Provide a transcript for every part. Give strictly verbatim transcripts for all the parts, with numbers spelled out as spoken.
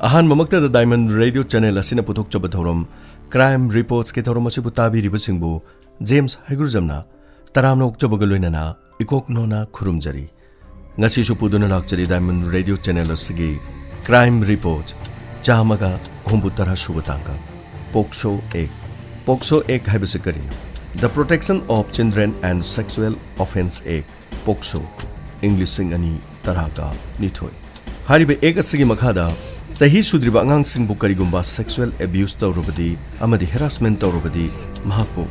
ꯑꯍꯥꯟꯕꯃꯛꯇꯗ Diamond Radio Channel ꯑꯁꯤꯅ ꯄꯨꯊꯣꯛꯆꯕ ꯊꯧꯔꯝ Crime Reportsꯀꯤ ꯊꯧꯔꯝ ꯑꯁꯤꯕꯨ ꯇꯥꯕꯤꯔꯤꯕꯁꯤꯡꯕꯨ ꯖꯦꯝꯁ ꯍꯩꯒ꯭ꯔꯨꯖꯝꯅ ꯇꯔꯥꯝꯅ ꯑꯣꯛꯆꯕꯒ ꯂꯣꯏꯅꯅ ꯏꯀꯣꯛ ꯅꯣꯅ ꯈꯨꯔꯨꯝꯖꯔꯤ꯫ ꯉꯁꯤꯁꯨ ꯄꯨꯗꯨꯅ ꯂꯥꯛꯆꯔꯤ Diamond Radio Channel ꯑꯁꯤꯒꯤ Crime Report ꯆꯥꯝꯃꯒ ꯍꯨꯝꯐꯨ ꯇꯔꯥ ꯁꯨꯕ ꯇꯥꯡꯀꯛ, POCSO Act꯫ POCSO Act ꯍꯥꯏꯕꯁꯤ ꯀꯔꯤꯅꯣ? The Protection of Children and Sexual Offence Act, POCSO, ꯏꯪ ꯂꯤꯁꯤꯡ ꯑꯅꯤ ꯇꯔꯥꯒ ꯅꯤꯊꯣꯏ꯫ ꯍꯥꯏꯔꯤꯕ Act ꯑꯁꯤꯒꯤ ꯃꯈꯥꯗ ꯆꯍꯤ ꯁꯨꯗ꯭ꯔꯤꯕ ꯑꯉꯥꯡꯁꯤꯡꯕꯨ ꯀꯔꯤꯒꯨꯝꯕ sexual abuse ꯇꯧꯔꯕꯗꯤ ꯑꯃꯗꯤ harassment ꯇꯧꯔꯕꯗꯤ ꯃꯍꯥꯛꯄꯨ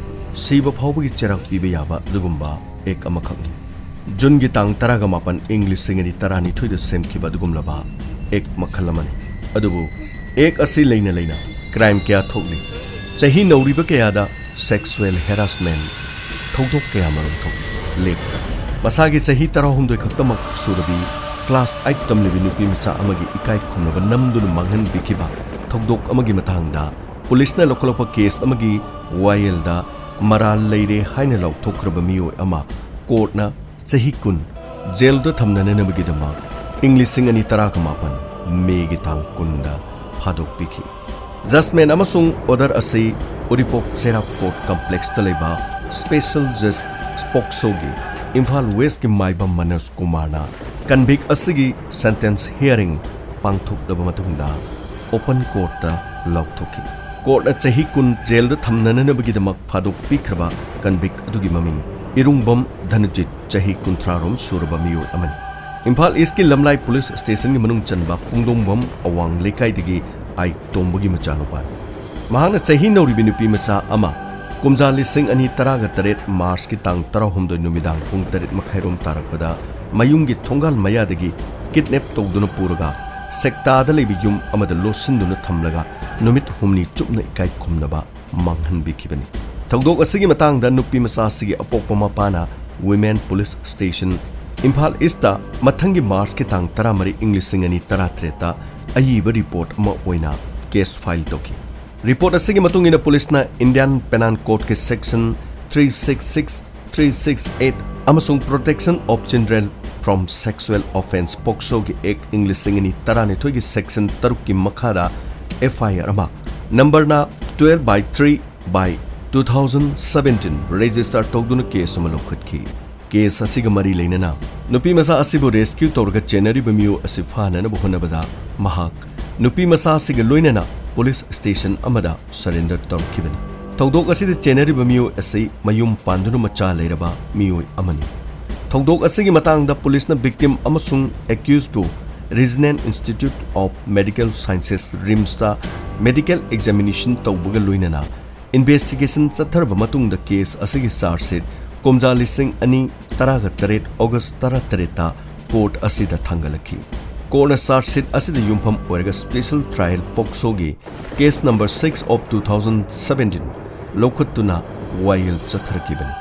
ꯁꯤꯕ ꯐꯥꯎꯕꯒꯤ ꯆꯩꯔꯥꯛ ꯄꯤꯕ ꯌꯥꯕ ꯑꯗꯨꯒꯨꯝꯕ Act ꯑꯃꯈꯛꯅꯤ꯫ ꯖꯨꯟꯒꯤ ꯇꯥꯡ ꯇꯔꯥꯒ ꯃꯥꯄꯟ ꯏꯪ ꯂꯤꯁꯤꯡ ꯑꯅꯤ ꯇꯔꯥꯅꯤꯊꯣꯏꯗ ꯁꯦꯝꯈꯤꯕ ꯑꯗꯨꯒꯨꯝꯂꯕ Act ꯃꯈꯜ ꯑꯃꯅꯤ꯫ ꯑꯗꯨꯕꯨ Act ꯑꯁꯤ ꯂꯩꯅ ꯂꯩꯅ crime ꯀꯌꯥ ꯊꯣꯛꯂꯤ꯫ ꯆꯍꯤ ꯅꯧꯔꯤꯕ ꯀꯌꯥꯗ sexual harassment ꯊꯧꯗꯣꯛ ꯀꯌꯥ ꯃꯔꯨꯝ ꯊꯣꯛꯂꯤ꯫ ꯂꯦꯞꯇ ꯃꯁꯥꯒꯤ ꯆꯍꯤ ꯇꯔꯥꯍꯨꯝꯗꯣꯏ ꯈꯛꯇꯃꯛ ꯁꯨꯔꯕꯤ class eight ꯇꯝꯂꯤꯕꯤ ꯅꯨꯄꯤ ꯃꯆꯥ ꯑꯃꯒꯤ ꯏꯀꯥꯏ ꯈꯨꯝꯅꯕ ꯅꯝꯗꯨꯅ ꯃꯥꯡꯍꯟꯕꯤꯈꯤꯕ ꯊꯧꯗꯣꯛ ꯑꯃꯒꯤ ꯃꯇꯥꯡꯗ ꯄꯨꯂꯤꯁꯅ ꯂꯧꯈꯠꯂꯛꯄ case ꯑꯃꯒꯤ ꯋꯥꯌꯦꯜꯗ ꯃꯔꯥꯜ ꯂꯩꯔꯦ ꯍꯥꯏꯅ ꯂꯥꯎꯊꯣꯛꯈ꯭ꯔꯕ ꯃꯤꯑꯣꯏ ꯑꯃ courtꯅ ꯆꯍꯤ ꯀꯨꯟ ꯖꯦꯜꯗ ꯊꯝꯅꯅꯕꯒꯤꯗꯃꯛ ꯏꯪ ꯂꯤꯁꯤꯡ ꯑꯅꯤ ꯇꯔꯥꯒ ꯃꯥꯄꯟ ꯃꯦꯒꯤ ꯇꯥꯡ ꯀꯨꯟꯗ ꯐꯥꯗꯣꯛꯄꯤꯈꯤ꯫ Judgment ꯑꯃꯁꯨꯡ order ꯑꯁꯤ ꯎꯔꯤꯄꯣꯛ ꯆꯩꯔꯥꯛ court complexꯇ ꯂꯩꯕ special judge POCSOꯒꯤ ꯏꯝꯐꯥꯜ Westꯀꯤ ꯃꯥꯏꯕꯝ ꯃꯅꯣꯖ ꯀꯨꯃꯥꯔꯅ convict ꯑꯁꯤꯒꯤ sentence hearing ꯄꯥꯡꯊꯣꯛꯂꯕ ꯃꯇꯨꯡꯗ open courtꯇ ꯂꯥꯎꯊꯣꯛꯈꯤ꯫ Courtꯅ ꯆꯍꯤ ꯀꯨꯟ ꯖꯦꯜꯗ ꯊꯝꯅꯅꯕꯒꯤꯗꯃꯛ ꯐꯥꯗꯣꯛꯄꯤꯈ꯭ꯔꯕ convict ꯑꯗꯨꯒꯤ ꯃꯃꯤꯡ ꯏꯔꯨꯡꯕꯝ ꯙꯅꯖꯤꯠ, ꯆꯍꯤ ꯀꯨꯟꯊ꯭ꯔꯥ ꯔꯣꯝ ꯁꯨꯔꯕ ꯃꯤꯑꯣꯏ ꯑꯃꯅꯤ꯫ ꯏꯝꯐꯥꯜ Eastꯀꯤ ꯂꯝꯂꯥꯏ police stationꯒꯤ ꯃꯅꯨꯡ ꯆꯟꯕ ꯄꯨꯡꯗꯣꯡꯕꯝ ꯑꯋꯥꯡ ꯂꯩꯀꯥꯏꯗꯒꯤ ꯑꯥꯏ ꯇꯣꯝꯕꯒꯤ ꯃꯆꯥꯅꯨꯄꯥꯅꯤ꯫ ꯃꯍꯥꯛꯅ ꯆꯍꯤ ꯅꯧꯔꯤꯕꯤ ꯅꯨꯄꯤ ꯃꯆꯥ ꯑꯃ ꯀꯨꯝꯖꯥ ꯂꯤꯁꯤꯡ ꯑꯅꯤ ꯇꯔꯥꯒ ꯇꯔꯦꯠ Marchꯀꯤ ꯇꯥꯡ ꯇꯔꯥꯍꯨꯝꯗꯣꯏ ꯅꯨꯃꯤꯗꯥꯡ ꯄꯨꯡ ꯇꯔꯦꯠ ꯃꯈꯥꯏꯔꯣꯝ ꯇꯥꯔꯛꯄꯗ ꯃꯌꯨꯝꯒꯤ ꯊꯣꯡꯒꯥꯜ ꯃꯌꯥꯗꯒꯤ kidnap ꯇꯧꯗꯨꯅ ꯄꯨꯔꯒ ꯁꯦꯛꯇꯥꯗ ꯂꯩꯕ ꯌꯨꯝ ꯑꯃꯗ ꯂꯣꯠꯁꯤꯟꯗꯨꯅ ꯊꯝꯂꯒ ꯅꯨꯃꯤꯠ ꯍꯨꯝꯅꯤ ꯆꯨꯞꯅ ꯏꯀꯥꯏ ꯈꯨꯝꯅꯕ ꯃꯥꯡꯍꯟꯕꯤꯈꯤꯕꯅꯤ꯫ ꯊꯧꯗꯣꯛ ꯑꯁꯤꯒꯤ ꯃꯇꯥꯡꯗ ꯅꯨꯄꯤ ꯃꯆꯥ ꯑꯁꯤꯒꯤ ꯑꯄꯣꯛꯄ ꯃꯄꯥꯅ Women Police Station, ꯏꯝꯐꯥꯜ Eastꯇ ꯃꯊꯪꯒꯤ Marchꯀꯤ ꯇꯥꯡ ꯇꯔꯥꯃꯔꯤ ꯏꯪ ꯂꯤꯁꯤꯡ ꯑꯅꯤ ꯇꯔꯥꯇꯔꯦꯠꯇ ꯑꯏꯕ report ꯑꯃ ꯑꯣꯏꯅ case file ꯇꯧꯈꯤ꯫ Report ꯑꯁꯤꯒꯤ ꯃꯇꯨꯡ ꯏꯟꯅ ꯄꯨꯂꯤꯁꯅ Indian Penal Codeꯀꯤ section three six six, three six eight, ꯑꯃꯁꯨꯡ Protection of Children from Sexual Offence, ꯄꯣꯛꯁꯣꯒꯤ ꯑꯦꯛ ꯏꯪ ꯂꯤꯁꯤꯡ ꯑꯅꯤ ꯇꯔꯥꯅꯤꯊꯣꯏꯒꯤ ꯁꯦꯛꯁꯟ ꯇꯔꯨꯛꯀꯤ ꯃꯈꯥꯗ ꯑꯦꯐ ꯑꯥꯏ ꯑꯥꯔ ꯑꯃ, ꯅꯝꯕꯔꯅ twelve by three by two thousand seventeen, register ꯇꯧꯗꯨꯅ ꯀꯦꯁ ꯑꯃ ꯂꯧꯈꯠꯈꯤ꯫ ꯀꯦꯁ ꯑꯁꯤꯒ ꯃꯔꯤ ꯂꯩꯅꯅ ꯅꯨꯄꯤ ꯃꯆꯥ ꯑꯁꯤꯕꯨ ꯔꯦꯁꯀ꯭ꯌꯨ ꯇꯧꯔꯒ ꯆꯦꯟꯅꯔꯤꯕ ꯃꯤꯑꯣꯏ ꯑꯁꯤ ꯐꯥꯅꯅꯕ ꯍꯣꯠꯅꯕꯗ ꯃꯍꯥꯛ ꯅꯨꯄꯤ ꯃꯆꯥ ꯑꯁꯤꯒ ꯂꯣꯏꯅꯅ ꯄꯨꯂꯤꯁ ꯁ꯭ꯇꯦꯁꯟ ꯑꯃꯗ ꯁꯔꯦꯟꯗꯔ ꯇꯧꯔꯛꯈꯤꯕꯅꯤ꯫ ꯊꯧꯗꯣꯛ ꯑꯁꯤꯗ ꯆꯦꯟꯅꯔꯤꯕ ꯃꯤꯑꯣꯏ ꯑꯁꯤ ꯃꯌꯨꯝ ꯄꯥꯟꯗꯨꯅ ꯃꯆꯥ ꯂꯩꯔꯕ ꯃꯤꯑꯣꯏ ꯑꯃꯅꯤ꯫ ꯊꯧꯗꯣꯛ ꯑꯁꯤꯒꯤ ꯃꯇꯥꯡꯗ ꯄꯨꯂꯤꯁꯅ ꯚꯤꯛꯇꯤꯝ ꯑꯃꯁꯨꯡ ꯑꯦꯀ꯭ꯌꯨꯁꯄꯨ Regional Institute of Medical Sciences, ꯔꯤꯝꯁꯇ ꯃꯦꯗꯤꯀꯦꯜ ꯑꯦꯛꯖꯥꯃꯤꯅꯦꯁꯟ ꯇꯧꯕꯒ ꯂꯣꯏꯅꯅ ꯏꯟꯚꯦꯁꯇꯤꯒꯦꯁꯟ ꯆꯠꯊꯔꯕ ꯃꯇꯨꯡꯗ ꯀꯦꯁ ꯑꯁꯤꯒꯤ ꯆꯥꯔꯖ ꯁꯤꯠ ꯀꯨꯝꯖꯥ ꯂꯤꯁꯤꯡ ꯑꯅꯤ ꯇꯔꯥꯒ ꯇꯔꯦꯠ ꯑꯣꯒꯁ ꯇꯔꯥꯇꯔꯦꯠꯇ ꯀꯣꯔꯠ ꯑꯁꯤꯗ ꯊꯥꯡꯒꯠꯂꯛꯈꯤ꯫ ꯀꯣꯔꯠꯅ ꯆꯥꯔꯖ ꯁꯤꯠ ꯑꯁꯤꯗ ꯌꯨꯝꯐꯝ ꯑꯣꯏꯔꯒ ꯁ꯭ꯄꯦꯁꯦꯜ ꯇ꯭ꯔꯥꯏꯌꯦꯜ ꯄꯣꯛꯁꯣꯒꯤ case number six of two thousand seventeen ꯂꯧꯈꯠꯇꯨꯅ ꯋꯥꯌꯦꯜ ꯆꯠꯊꯔꯛꯈꯤꯕꯅꯤ꯫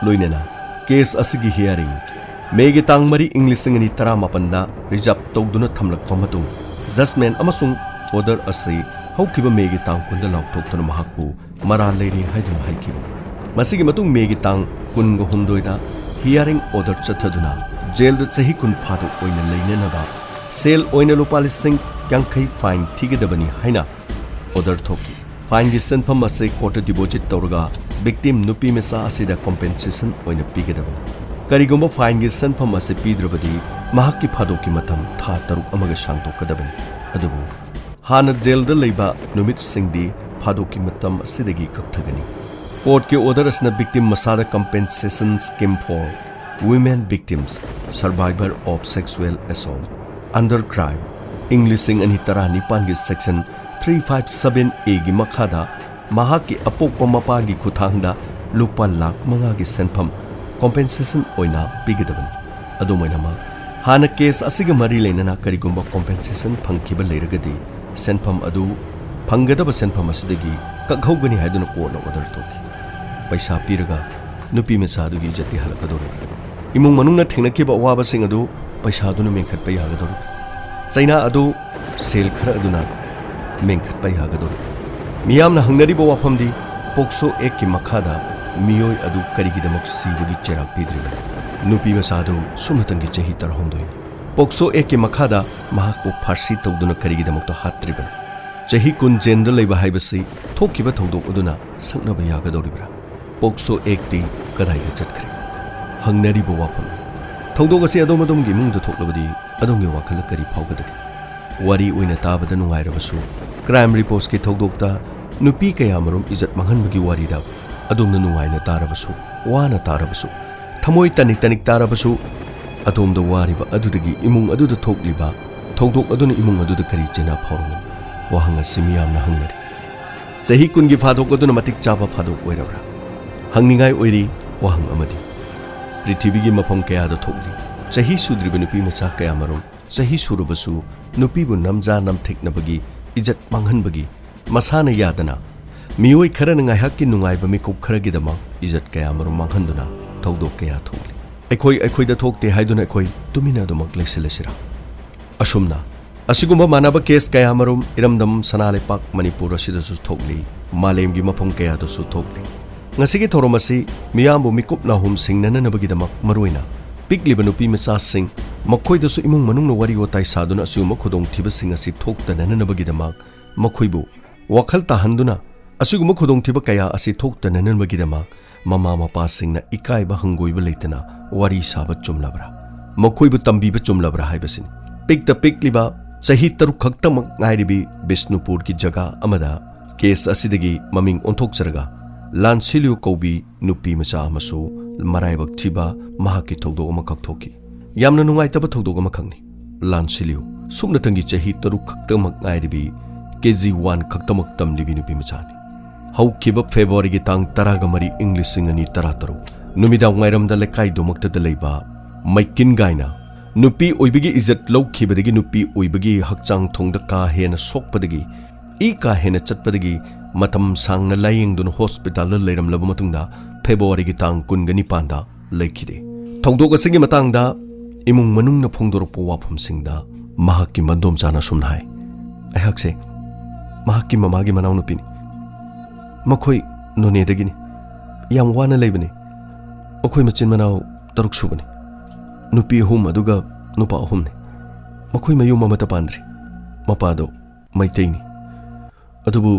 ꯂꯣꯏꯅꯅ ꯀꯦꯁ ꯑꯁꯤꯒꯤ ꯍꯤꯌꯥꯔꯤꯡ ꯃꯦꯒꯤ ꯇꯥꯡ ꯃꯔꯤ ꯏꯪ ꯂꯤꯁꯤꯡ ꯑꯅꯤ ꯇꯔꯥꯃꯥꯄꯟꯗ ꯔꯤꯖꯥꯔꯚ ꯇꯧꯗꯨꯅ ꯊꯝꯂꯛꯄ ꯃꯇꯨꯡ, ꯖꯖꯃꯦꯟ ꯑꯃꯁꯨꯡ ꯑꯣꯔꯗꯔ ꯑꯁꯤ ꯍꯧꯈꯤꯕ ꯃꯦꯒꯤ ꯇꯥꯡ ꯀꯨꯟꯗ ꯂꯥꯎꯊꯣꯛꯇꯨꯅ ꯃꯍꯥꯛꯄꯨ ꯃꯔꯥꯜ ꯂꯩꯔꯦ ꯍꯥꯏꯗꯨꯅ ꯍꯥꯏꯈꯤꯕꯅꯤ꯫ ꯃꯁꯤꯒꯤ ꯃꯇꯨꯡ ꯃꯦꯒꯤ ꯇꯥꯡ ꯀꯨꯟꯒ ꯍꯨꯝꯗꯣꯏꯗ ꯍꯤꯌꯥꯔꯤꯡ ꯑꯣꯔꯗꯔ ꯆꯠꯊꯗꯨꯅ ꯖꯦꯜꯗ ꯆꯍꯤ ꯀꯨꯟ ꯐꯥꯗꯣꯛ ꯑꯣꯏꯅ ꯂꯩꯅꯅꯕ ꯁꯦꯜ ꯑꯣꯏꯅ ꯂꯨꯄꯥ ꯂꯤꯁꯤꯡ ꯌꯥꯡꯈꯩ ꯐꯥꯏꯟ ꯊꯤꯒꯗꯕꯅꯤ ꯍꯥꯏꯅ ꯑꯣꯔꯗꯔ ꯊꯣꯛꯈꯤ꯫ ꯐꯥꯏꯟꯒꯤ ꯁꯦꯟꯐꯝ ꯑꯁꯤ ꯀꯣꯔꯠꯇ ꯗꯤꯄꯣꯖꯤꯠ ꯇꯧꯔꯒ ꯚꯤꯛꯇꯤꯝ ꯅꯨꯄꯤ ꯃꯆꯥ ꯑꯁꯤꯗ ꯀꯣꯝꯄꯦꯟꯁꯦꯁꯟ ꯑꯣꯏꯅ ꯄꯤꯒꯗꯕꯅꯤ꯫ ꯀꯔꯤꯒꯨꯝꯕ ꯐꯥꯏꯟꯒꯤ ꯁꯦꯟꯐꯝ ꯑꯁꯤ ꯄꯤꯗ꯭ꯔꯕꯗꯤ ꯃꯍꯥꯛꯀꯤ ꯐꯥꯗꯣꯛꯀꯤ ꯃꯇꯝ ꯊꯥ ꯇꯔꯨꯛ ꯑꯃꯒ ꯁꯥꯡꯗꯣꯛꯀꯗꯕꯅꯤ꯫ ꯑꯗꯨꯕꯨ ꯍꯥꯟꯅ ꯖꯦꯜꯗ ꯂꯩꯕ ꯅꯨꯃꯤꯠꯁꯤꯡꯗꯤ ꯐꯥꯗꯣꯛꯀꯤ ꯃꯇꯝ ꯑꯁꯤꯗꯒꯤ ꯀꯛꯊꯒꯅꯤ꯫ ꯀꯣꯔꯠꯀꯤ ꯑꯣꯔꯗꯔ ꯑꯁꯤꯅ ꯚꯤꯛꯇꯤꯝ ꯃꯆꯥꯗ Compensation Scheme for Women Victims, Survivor of Sexual Assault Under Crime, ꯏꯪ ꯂꯤꯁꯤꯡ ꯑꯅꯤ ꯇꯔꯥꯅꯤꯄꯥꯟꯒꯤ section three five seven A ꯒꯤ ꯃꯈꯥꯗ ꯃꯍꯥꯛꯀꯤ ꯑꯄꯣꯛꯄ ꯃꯄꯥꯒꯤ ꯈꯨꯠꯊꯥꯡꯗ ꯂꯨꯄꯥ ꯂꯥꯈ ꯃꯉꯥꯒꯤ ꯁꯦꯟꯐꯝ ꯀꯣꯝꯄꯦꯟꯁꯦꯁꯟ ꯑꯣꯏꯅ ꯄꯤꯒꯗꯕꯅꯤ꯫ ꯑꯗꯨꯝ ꯑꯣꯏꯅꯃꯛ, ꯍꯥꯟꯅ ꯀꯦꯁ ꯑꯁꯤꯒ ꯃꯔꯤ ꯂꯩꯅꯅ ꯀꯔꯤꯒꯨꯝꯕ ꯀꯣꯝꯄꯦꯟꯁꯦꯁꯟ ꯐꯪꯈꯤꯕ ꯂꯩꯔꯒꯗꯤ, ꯁꯦꯟꯐꯝ ꯑꯗꯨ ꯐꯪꯒꯗꯕ ꯁꯦꯟꯐꯝ ꯑꯁꯤꯗꯒꯤ ꯀꯛꯍꯧꯒꯅꯤ ꯍꯥꯏꯗꯨꯅ ꯀꯣꯔꯠꯅ ꯑꯣꯔꯗꯔ ꯊꯣꯛꯈꯤ꯫ ꯄꯩꯁꯥ ꯄꯤꯔꯒ ꯅꯨꯄꯤ ꯃꯆꯥ ꯑꯗꯨꯒꯤ ꯏꯖꯠꯇꯤ ꯍꯜꯂꯛꯀꯗꯧꯔꯤꯕ꯭ꯔꯥ? ꯏꯃꯨꯡ ꯃꯅꯨꯡꯅ ꯊꯦꯡꯅꯈꯤꯕ ꯑꯋꯥꯕꯁꯤꯡ ꯑꯗꯨ ꯄꯩꯁꯥꯗꯨꯅ ꯃꯦꯟꯈꯠꯄ ꯌꯥꯒꯗꯧꯔꯤꯕ꯭ꯔꯥ? ꯆꯩꯅꯥ ꯑꯗꯨ ꯁꯦꯜ ꯈꯔ ꯑꯗꯨꯅ ꯃꯦꯟꯈꯠꯄ ꯌꯥꯒꯗꯧꯔꯤꯕ꯭ꯔꯥ? ꯃꯤꯌꯥꯝꯅ ꯍꯪꯅꯔꯤꯕ ꯋꯥꯐꯝꯗꯤ ꯄꯣꯛꯁꯣ ꯑꯦꯛꯀꯤ ꯃꯈꯥꯗ ꯃꯤꯑꯣꯏ ꯑꯗꯨ ꯀꯔꯤꯒꯤꯗꯃꯛ ꯁꯤꯕꯒꯤ ꯆꯩꯔꯥꯛ ꯄꯤꯗ꯭ꯔꯤꯕꯅꯣ? ꯅꯨꯄꯤ ꯃꯆꯥ ꯑꯗꯨ ꯁꯨꯞꯅꯇꯪꯒꯤ ꯆꯍꯤ ꯇꯔꯥꯍꯨꯝꯗꯣꯏꯅꯤ꯫ ꯄꯣꯛꯁꯣ ꯑꯦꯛꯀꯤ ꯃꯈꯥꯗ ꯃꯍꯥꯛꯄꯨ ꯐꯥꯔꯁꯤ ꯇꯧꯗꯨꯅ ꯀꯔꯤꯒꯤꯗꯃꯛꯇ ꯍꯥꯠꯇ꯭ꯔꯤꯕꯅꯣ? ꯆꯍꯤ ꯀꯨꯟ ꯖꯦꯟꯗ ꯂꯩꯕ ꯍꯥꯏꯕꯁꯤ ꯊꯣꯛꯈꯤꯕ ꯊꯧꯗꯣꯛ ꯑꯗꯨꯅ ꯁꯛꯅꯕ ꯌꯥꯒꯗꯧꯔꯤꯕ꯭ꯔꯥ? ꯄꯣꯛꯁꯣ ꯑꯦꯛꯇꯤ ꯀꯗꯥꯏꯗ ꯆꯠꯈ꯭ꯔꯦ? ꯍꯪꯅꯔꯤꯕ ꯋꯥꯐꯝ꯫ ꯊꯧꯗꯣꯛ ꯑꯁꯤ ꯑꯗꯣꯝ ꯑꯗꯣꯝꯒꯤ ꯏꯃꯨꯡꯗ ꯊꯣꯛꯂꯕꯗꯤ ꯑꯗꯣꯝꯒꯤ ꯋꯥꯈꯜꯗ ꯀꯔꯤ ꯐꯥꯎꯒꯗꯒꯦ? ꯋꯥꯔꯤ ꯑꯣꯏꯅ ꯇꯥꯕꯗ ꯅꯨꯡꯉꯥꯏꯔꯕꯁꯨ, ꯀ꯭ꯔꯥꯏꯝ ꯔꯤꯄꯣꯔꯠꯁꯀꯤ ꯊꯧꯗꯣꯛꯇ ꯅꯨꯄꯤ ꯀꯌꯥꯃꯔꯨꯝ ꯏꯖꯠ ꯃꯥꯡꯍꯟꯕꯒꯤ ꯋꯥꯔꯤꯗ ꯑꯗꯣꯝꯅ ꯅꯨꯡꯉꯥꯏꯅ ꯇꯥꯔꯕꯁꯨ, ꯋꯥꯅ ꯇꯥꯔꯕꯁꯨ, ꯊꯃꯣꯏ ꯇꯅꯤꯛ ꯇꯅꯤꯛ ꯇꯥꯔꯕꯁꯨ, ꯑꯗꯣꯝꯗ ꯋꯥꯔꯤꯕ ꯑꯗꯨꯗꯒꯤ ꯏꯃꯨꯡ ꯑꯗꯨꯗ ꯊꯣꯛꯂꯤꯕ ꯊꯧꯗꯣꯛ ꯑꯗꯨꯅ ꯏꯃꯨꯡ ꯑꯗꯨꯗ ꯀꯔꯤ ꯆꯩꯅꯥ ꯐꯥꯎꯔꯝꯒꯅꯤ? ꯋꯥꯍꯪ ꯑꯁꯤ ꯃꯤꯌꯥꯝꯅ ꯍꯪꯅꯔꯤ꯫ ꯆꯍꯤ ꯀꯨꯟꯒꯤ ꯐꯥꯗꯣꯛ ꯑꯗꯨꯅ ꯃꯇꯤꯛ ꯆꯥꯕ ꯐꯥꯗꯣꯛ ꯑꯣꯏꯔꯕ꯭ꯔꯥ? ꯍꯪꯅꯤꯡꯉꯥꯏ ꯑꯣꯏꯔꯤ ꯋꯥꯍꯪ ꯑꯃꯗꯤ꯫ ꯄ꯭ꯔꯤꯊꯤꯕꯤꯒꯤ ꯃꯐꯝ ꯀꯌꯥꯗ ꯊꯣꯛꯂꯤ ꯆꯍꯤ ꯁꯨꯗ꯭ꯔꯤꯕ ꯅꯨꯄꯤ ꯃꯆꯥ ꯀꯌꯥꯃꯔꯨꯝ, ꯆꯍꯤ ꯁꯨꯔꯕꯁꯨ ꯅꯨꯄꯤꯕꯨ ꯅꯝꯖꯥ ꯅꯝꯊꯦꯛꯅꯕꯒꯤ, ꯏꯖꯠ ꯃꯥꯡꯍꯟꯕꯒꯤ, ꯃꯁꯥꯅ ꯌꯥꯗꯅ, ꯃꯤꯑꯣꯏ ꯈꯔꯅ ꯉꯥꯏꯍꯥꯛꯀꯤ ꯅꯨꯡꯉꯥꯏꯕ ꯃꯤꯀꯨꯞ ꯈꯔꯒꯤꯗꯃꯛ ꯏꯖꯠ ꯀꯌꯥꯃꯔꯨꯝ ꯃꯥꯡꯍꯟꯗꯨꯅ ꯊꯧꯗꯣꯛ ꯀꯌꯥ ꯊꯣꯛꯂꯤ꯫ ꯑꯩꯈꯣꯏ ꯑꯩꯈꯣꯏꯗ ꯊꯣꯛꯇꯦ ꯍꯥꯏꯗꯨꯅ ꯑꯩꯈꯣꯏ ꯇꯨꯃꯤꯟꯅ ꯑꯗꯨꯃꯛ ꯂꯩꯁꯤꯜꯂꯁꯤꯔꯥ? ꯑꯁꯨꯝꯅ ꯑꯁꯤꯒꯨꯝꯕ ꯃꯥꯟꯅꯕ ꯀꯦꯁ ꯀꯌꯥꯃꯔꯨꯝ ꯏꯔꯝꯗꯝ ꯁꯅꯥ ꯂꯩꯄꯥꯛ ꯃꯅꯤꯄꯨꯔ ꯑꯁꯤꯗꯁꯨ ꯊꯣꯛꯂꯤ, ꯃꯥꯂꯦꯝꯒꯤ ꯃꯐꯝ ꯀꯌꯥꯗꯁꯨ ꯊꯣꯛꯂꯤ꯫ ꯉꯁꯤꯒꯤ ꯊꯧꯔꯝ ꯑꯁꯤ ꯃꯤꯌꯥꯝꯕꯨ ꯃꯤꯀꯨꯞ ꯅꯥꯍꯨꯝ ꯁꯤꯡꯅꯅꯅꯕꯒꯤꯗꯃꯛ, ꯃꯔꯨꯑꯣꯏꯅ ꯄꯤꯛꯂꯤꯕ ꯅꯨꯄꯤ ꯃꯆꯥꯁꯤꯡ, ꯃꯈꯣꯏꯗꯁꯨ ꯏꯃꯨꯡ ꯃꯅꯨꯡꯅ ꯋꯥꯔꯤ ꯋꯥꯇꯥꯏ ꯁꯥꯗꯨꯅ ꯑꯁꯤꯒꯨꯝꯕ ꯈꯨꯗꯣꯡꯊꯤꯕꯁꯤꯡ ꯑꯁꯤ ꯊꯣꯛꯇꯅꯅꯕꯒꯤꯗꯃꯛ, ꯃꯈꯣꯏꯕꯨ ꯋꯥꯈꯜ ꯇꯥꯍꯟꯗꯨꯅ ꯑꯁꯤꯒꯨꯝꯕ ꯈꯨꯗꯣꯡꯊꯤꯕ ꯀꯌꯥ ꯑꯁꯤ ꯊꯣꯛꯇꯅꯅꯕꯒꯤꯗꯃꯛ ꯃꯃꯥ ꯃꯄꯥꯁꯤꯡꯅ ꯏꯀꯥꯏꯕ ꯍꯪꯒꯣꯏꯕ ꯂꯩꯇꯅ ꯋꯥꯔꯤ ꯁꯥꯕ ꯆꯨꯝꯂꯕ꯭ꯔꯥ? ꯃꯈꯣꯏꯕꯨ ꯇꯝꯕꯤꯕ ꯆꯨꯝꯂꯕ꯭ꯔꯥ ꯍꯥꯏꯕꯁꯤꯅꯤ꯫ ꯄꯤꯛꯇ ꯄꯤꯛꯂꯤꯕ ꯆꯍꯤ ꯇꯔꯨꯛ ꯈꯛꯇꯃꯛ ꯉꯥꯏꯔꯤꯕꯤ ꯕꯤꯁꯅꯨꯄꯨꯔꯒꯤ ꯖꯒꯥ ꯑꯃꯗ ꯀꯦꯁ ꯑꯁꯤꯗꯒꯤ ꯃꯃꯤꯡ ꯑꯣꯟꯊꯣꯛꯆꯔꯒ ꯂꯥꯟꯁꯤꯂꯤꯌꯨ ꯀꯧꯕꯤ ꯅꯨꯄꯤ ꯃꯆꯥ ꯑꯃꯁꯨ ꯃꯔꯥꯏꯕꯛ ꯊꯤꯕ ꯃꯍꯥꯛꯀꯤ ꯊꯧꯗꯣꯛ ꯑꯃꯈꯛ ꯊꯣꯛꯈꯤ꯫ ꯌꯥꯝꯅ ꯅꯨꯡꯉꯥꯏꯇꯕ ꯊꯧꯗꯣꯛ ꯑꯃꯈꯛꯅꯤ꯫ ꯂꯥꯟꯁꯤꯂꯤꯌꯨ ꯁꯨꯞꯅꯇꯪꯒꯤ ꯆꯍꯤ ꯇꯔꯨꯛ ꯈꯛꯇꯃꯛ ꯉꯥꯏꯔꯤꯕꯤ, ꯀꯦ ꯖꯤ ꯋꯥꯟ ꯈꯛꯇꯃꯛ ꯇꯝꯂꯤꯕꯤ ꯅꯨꯄꯤ ꯃꯆꯥꯅꯤ꯫ ꯍꯧꯈꯤꯕ ꯐꯦꯕ꯭ꯔꯨꯋꯥꯔꯤꯒꯤ ꯇꯥꯡ ꯇꯔꯥꯒ ꯃꯔꯤ, ꯏꯪ ꯂꯤꯁꯤꯡ ꯑꯅꯤ ꯇꯔꯥꯇꯔꯨꯛ, ꯅꯨꯃꯤꯗꯥꯡ ꯋꯥꯏꯔꯝꯗ ꯂꯩꯀꯥꯏꯗꯨꯃꯛꯇꯗ ꯂꯩꯕ ꯃꯩꯀꯤꯟ ꯒꯥꯏꯅ ꯅꯨꯄꯤ ꯑꯣꯏꯕꯒꯤ ꯏꯖꯠ ꯂꯧꯈꯤꯕꯗꯒꯤ ꯅꯨꯄꯤ ꯑꯣꯏꯕꯒꯤ ꯍꯛꯆꯥꯡ ꯊꯣꯡꯗ ꯀꯥ ꯍꯦꯟꯅ ꯁꯣꯛꯄꯗꯒꯤ, ꯏ ꯀꯥ ꯍꯦꯟꯅ ꯆꯠꯄꯗꯒꯤ ꯃꯇꯝ ꯁꯥꯡꯅ ꯂꯥꯌꯦꯡꯗꯨꯅ ꯍꯣꯁꯄꯤꯇꯥꯜꯗ ꯂꯩꯔꯝꯂꯕ ꯃꯇꯨꯡꯗ ꯐꯦꯕ꯭ꯔꯨꯋꯥꯔꯤꯒꯤ ꯇꯥꯡ ꯀꯨꯟꯒ ꯅꯤꯄꯥꯟꯗ ꯂꯩꯈꯤꯗꯦ꯫ ꯊꯧꯗꯣꯛ ꯑꯁꯤꯒꯤ ꯃꯇꯥꯡꯗ ꯏꯃꯨꯡ ꯃꯅꯨꯡꯅ ꯐꯣꯡꯗꯣꯔꯛꯄ ꯋꯥꯐꯝꯁꯤꯡꯗ ꯃꯍꯥꯛꯀꯤ ꯃꯗꯣꯝꯆꯥꯅ ꯑꯁꯨꯝꯅ ꯍꯥꯏ, ꯑꯩꯍꯥꯛꯁꯦ ꯃꯍꯥꯛꯀꯤ ꯃꯃꯥꯒꯤ ꯃꯅꯥꯎꯅꯨꯄꯤꯅꯤ꯫ ꯃꯈꯣꯏ ꯅꯣꯅꯦꯗꯒꯤꯅꯤ꯫ ꯌꯥꯝ ꯋꯥꯅ ꯂꯩꯕꯅꯤ꯫ ꯃꯈꯣꯏ ꯃꯆꯤꯟ ꯃꯅꯥꯎ ꯇꯔꯨꯛ ꯁꯨꯕꯅꯤ꯫ ꯅꯨꯄꯤ ꯑꯍꯨꯝ ꯑꯗꯨꯒ ꯅꯨꯄꯥ ꯑꯍꯨꯝꯅꯤ꯫ ꯃꯈꯣꯏ ꯃꯌꯨꯝ ꯑꯃꯠꯇ ꯄꯥꯟꯗ꯭ꯔꯤ꯫ ꯃꯄꯥꯗꯣ ꯃꯩꯇꯩꯅꯤ꯫ ꯑꯗꯨꯕꯨ